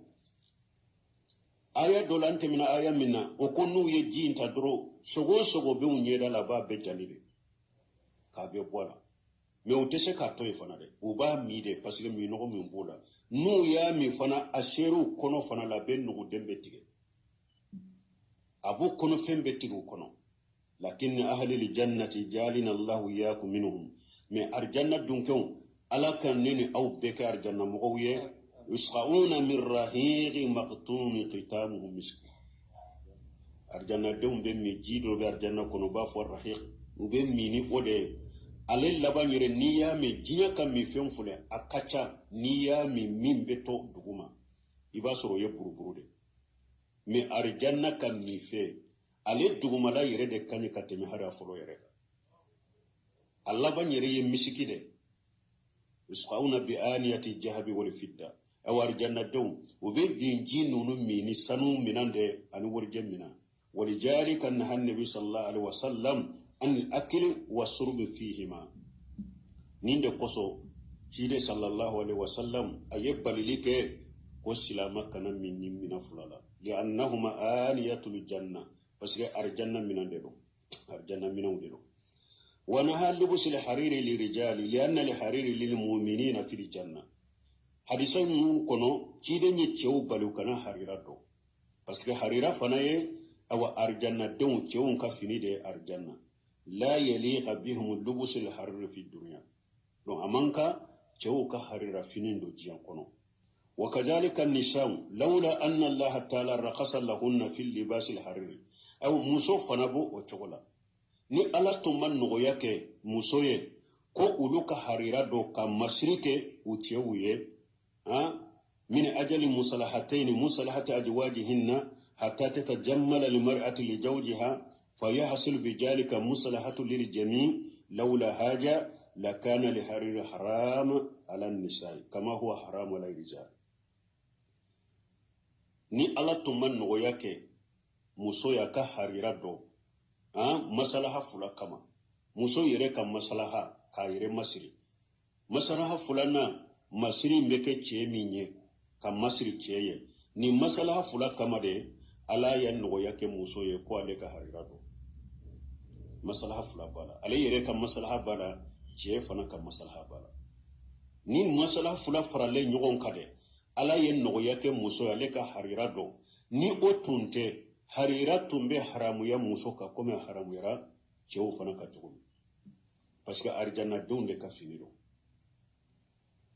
Aya dɔ la, an tɛmɛna aya min na, o ko n'u ye ji in ta dɔrɔn, sogo o sogo bɛ u ɲɛda la, a b'a bɛɛ jali de k'a bɛɛ bɔ a la. Mais u tɛ se k'a to yen fana dɛ, u b'a min de, parce que minɔgɔ min b'o la, n'u y'a min fana, a ser'u kɔnɔ fana la, a bɛ nuguden bɛ tigɛ, a b'u kɔnɔfɛn bɛ tigɛ u kɔnɔ. Lakin ahli jannati jalina Allahu iyakum minhum. Mais arjanna dunkɛw, Ala ka ne ni aw bɛɛ kɛ arjanna mɔgɔw ye. Yusqauna min rahiqi maqtumi qitamuhu misk. Arjannadenw bɛ min ji dɔ bɛ arjanna kɔnɔ, u b'a fɔ rahiq. U bɛ min ni o de ye. Ale laban yɛrɛ, n'i y'a min, diɲɛ ka min fɛn filɛ, a ka ca, n'i y'a min, min bɛ to duguma, i b'a sɔrɔ o ye buruburu de. Mais arijanna ka min fɛn, ale dugumala yɛrɛ de ka ɲi ka tɛmɛ hali a fɔlɔ yɛrɛ kan. A laban yɛrɛ ye misiki de. Yusqauna bi aniyati jahabi wal fidda. Awa, arijannadenw, u bɛ nin ji ninnu min ni sanu minan de ani warijɛ minan. Walijalika naha nabi sallallahu alaihi wasallam an akili wa surbi fihima. Nin de kosɔn ciden sallallahu alaihi wasallam a ye balili kɛ ko silama kana min ni mina fila la, liannahuma aniyatul janna, parce que arijanna minan de don, arijanna minanw de don. ونهى لبس الحرير للرجال لأن الحرير للمؤمنين في الجنة. Hadisa ninnu kɔnɔ, ciden ye cɛw bali u kana harira dɔn, parce que harira fana ye, awa, arijannadenw, cɛw ka fini de ye arijanna. La yaliqa bihum lubusul hariri fi dunya. Donc a man kan cɛw ka harira fini don diɲɛ kɔnɔ. وكذلك النساء لولا أن الله تعالى رخص لهن في اللباس الحرير. Aw muso fana b'o o cogo la. Ni Ala tun ma nɔgɔya kɛ muso ye ko olu ka harira dɔ ka masiri kɛ u cɛw ye, من أجل مصلحتين، مصلحة أزواجهن حتى تتجمل المرأة لزوجها فيحصل بذلك مصلحة للجميع، لولا حاجة لكان الحرير حرام على النساء كما هو حرام على الرجال. Ni Ala tun ma nɔgɔya kɛ muso y'a ka harira dɔn, masalaha fila kama, muso yɛrɛ ka masalaha k'a yɛrɛ masiri, masalaha filanan, masiri in bɛ kɛ cɛ min ye ka masiri cɛ ye, nin masalaha fila kama de, Ala ye nɔgɔya kɛ muso ye ko ale ka harira dɔn. Masalaha fila b'a la, ale yɛrɛ ka masalaha b'a la, cɛ fana ka masalaha b'a la. Ni masalaha fila faralen ɲɔgɔn kan dɛ, Ala ye nɔgɔya kɛ muso ye ale ka harira dɔn. Ni o tun tɛ, harira tun bɛ haramuya muso kan komi haramuyara cɛw fana ka cogo min, parce que arijannadenw de ka fini don.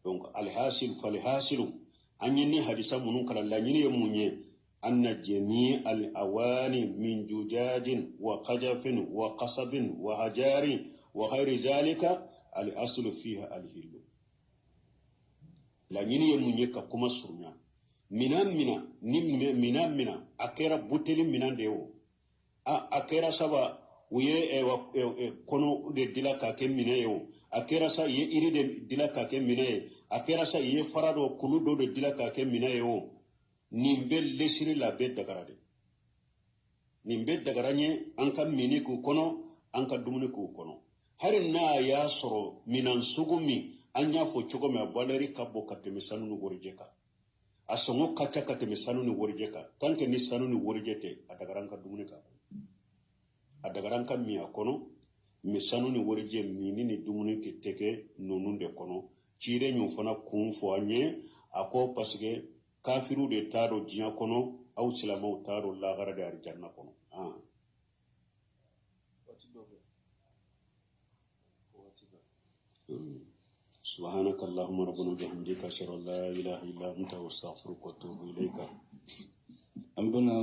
Donc alhasil falhasilu, an ye ni hadisa minnu kalan, laɲini ye mun ye? Anna jami al awani min jujajin wa qajafin wa qasabin wa hajarin wa ghairi zalika, al aslu fiha al hillu. Laɲini ye mun ye? Ka kuma surunya, minan mina ni minan mina, a kɛra buteli minan de ye o, a kɛra saba u ye kɔnɔ de dila k'a kɛ minɛ ye o, a kɛra sa i ye iri de dila k'a kɛ minɛ ye, a kɛra sa i ye fara dɔ, kulu dɔ de dila k'a kɛ minɛ ye o, nin bɛ lesiri la, a bɛ dagara de. Nin bɛ dagara ɲɛ an ka mini k'u kɔnɔ, an ka dumuni k'u kɔnɔ, hali n'a y'a sɔrɔ minan sugu min an y'a fɔ cogo min, a valeur ka bon ka tɛmɛ sanu ni warijɛ kan, a sɔngɔ ka ca ka tɛmɛ sanu ni warijɛ kan. Tant que ni sanu ni warijɛ tɛ, a dagara an ka dumuni k'a kɔnɔ, a dagara an ka min a kɔnɔ. Mais sanu ni warijɛ, mini ni dumuni tɛ kɛ ninnu de kɔnɔ. Ciden y'o fana kun fɔ an ye. A ko parce que kafiriw de t'a dɔn diɲɛ kɔnɔ, aw silamɛw t'a dɔn lahara de, arijanna kɔnɔ. Waati dɔ bɛ, waati dɔ. سبحانك اللهم ربنا وبحمدك، أشهد أن لا إله إلا أنت، أستغفرك وأتوب إليك. An bɛna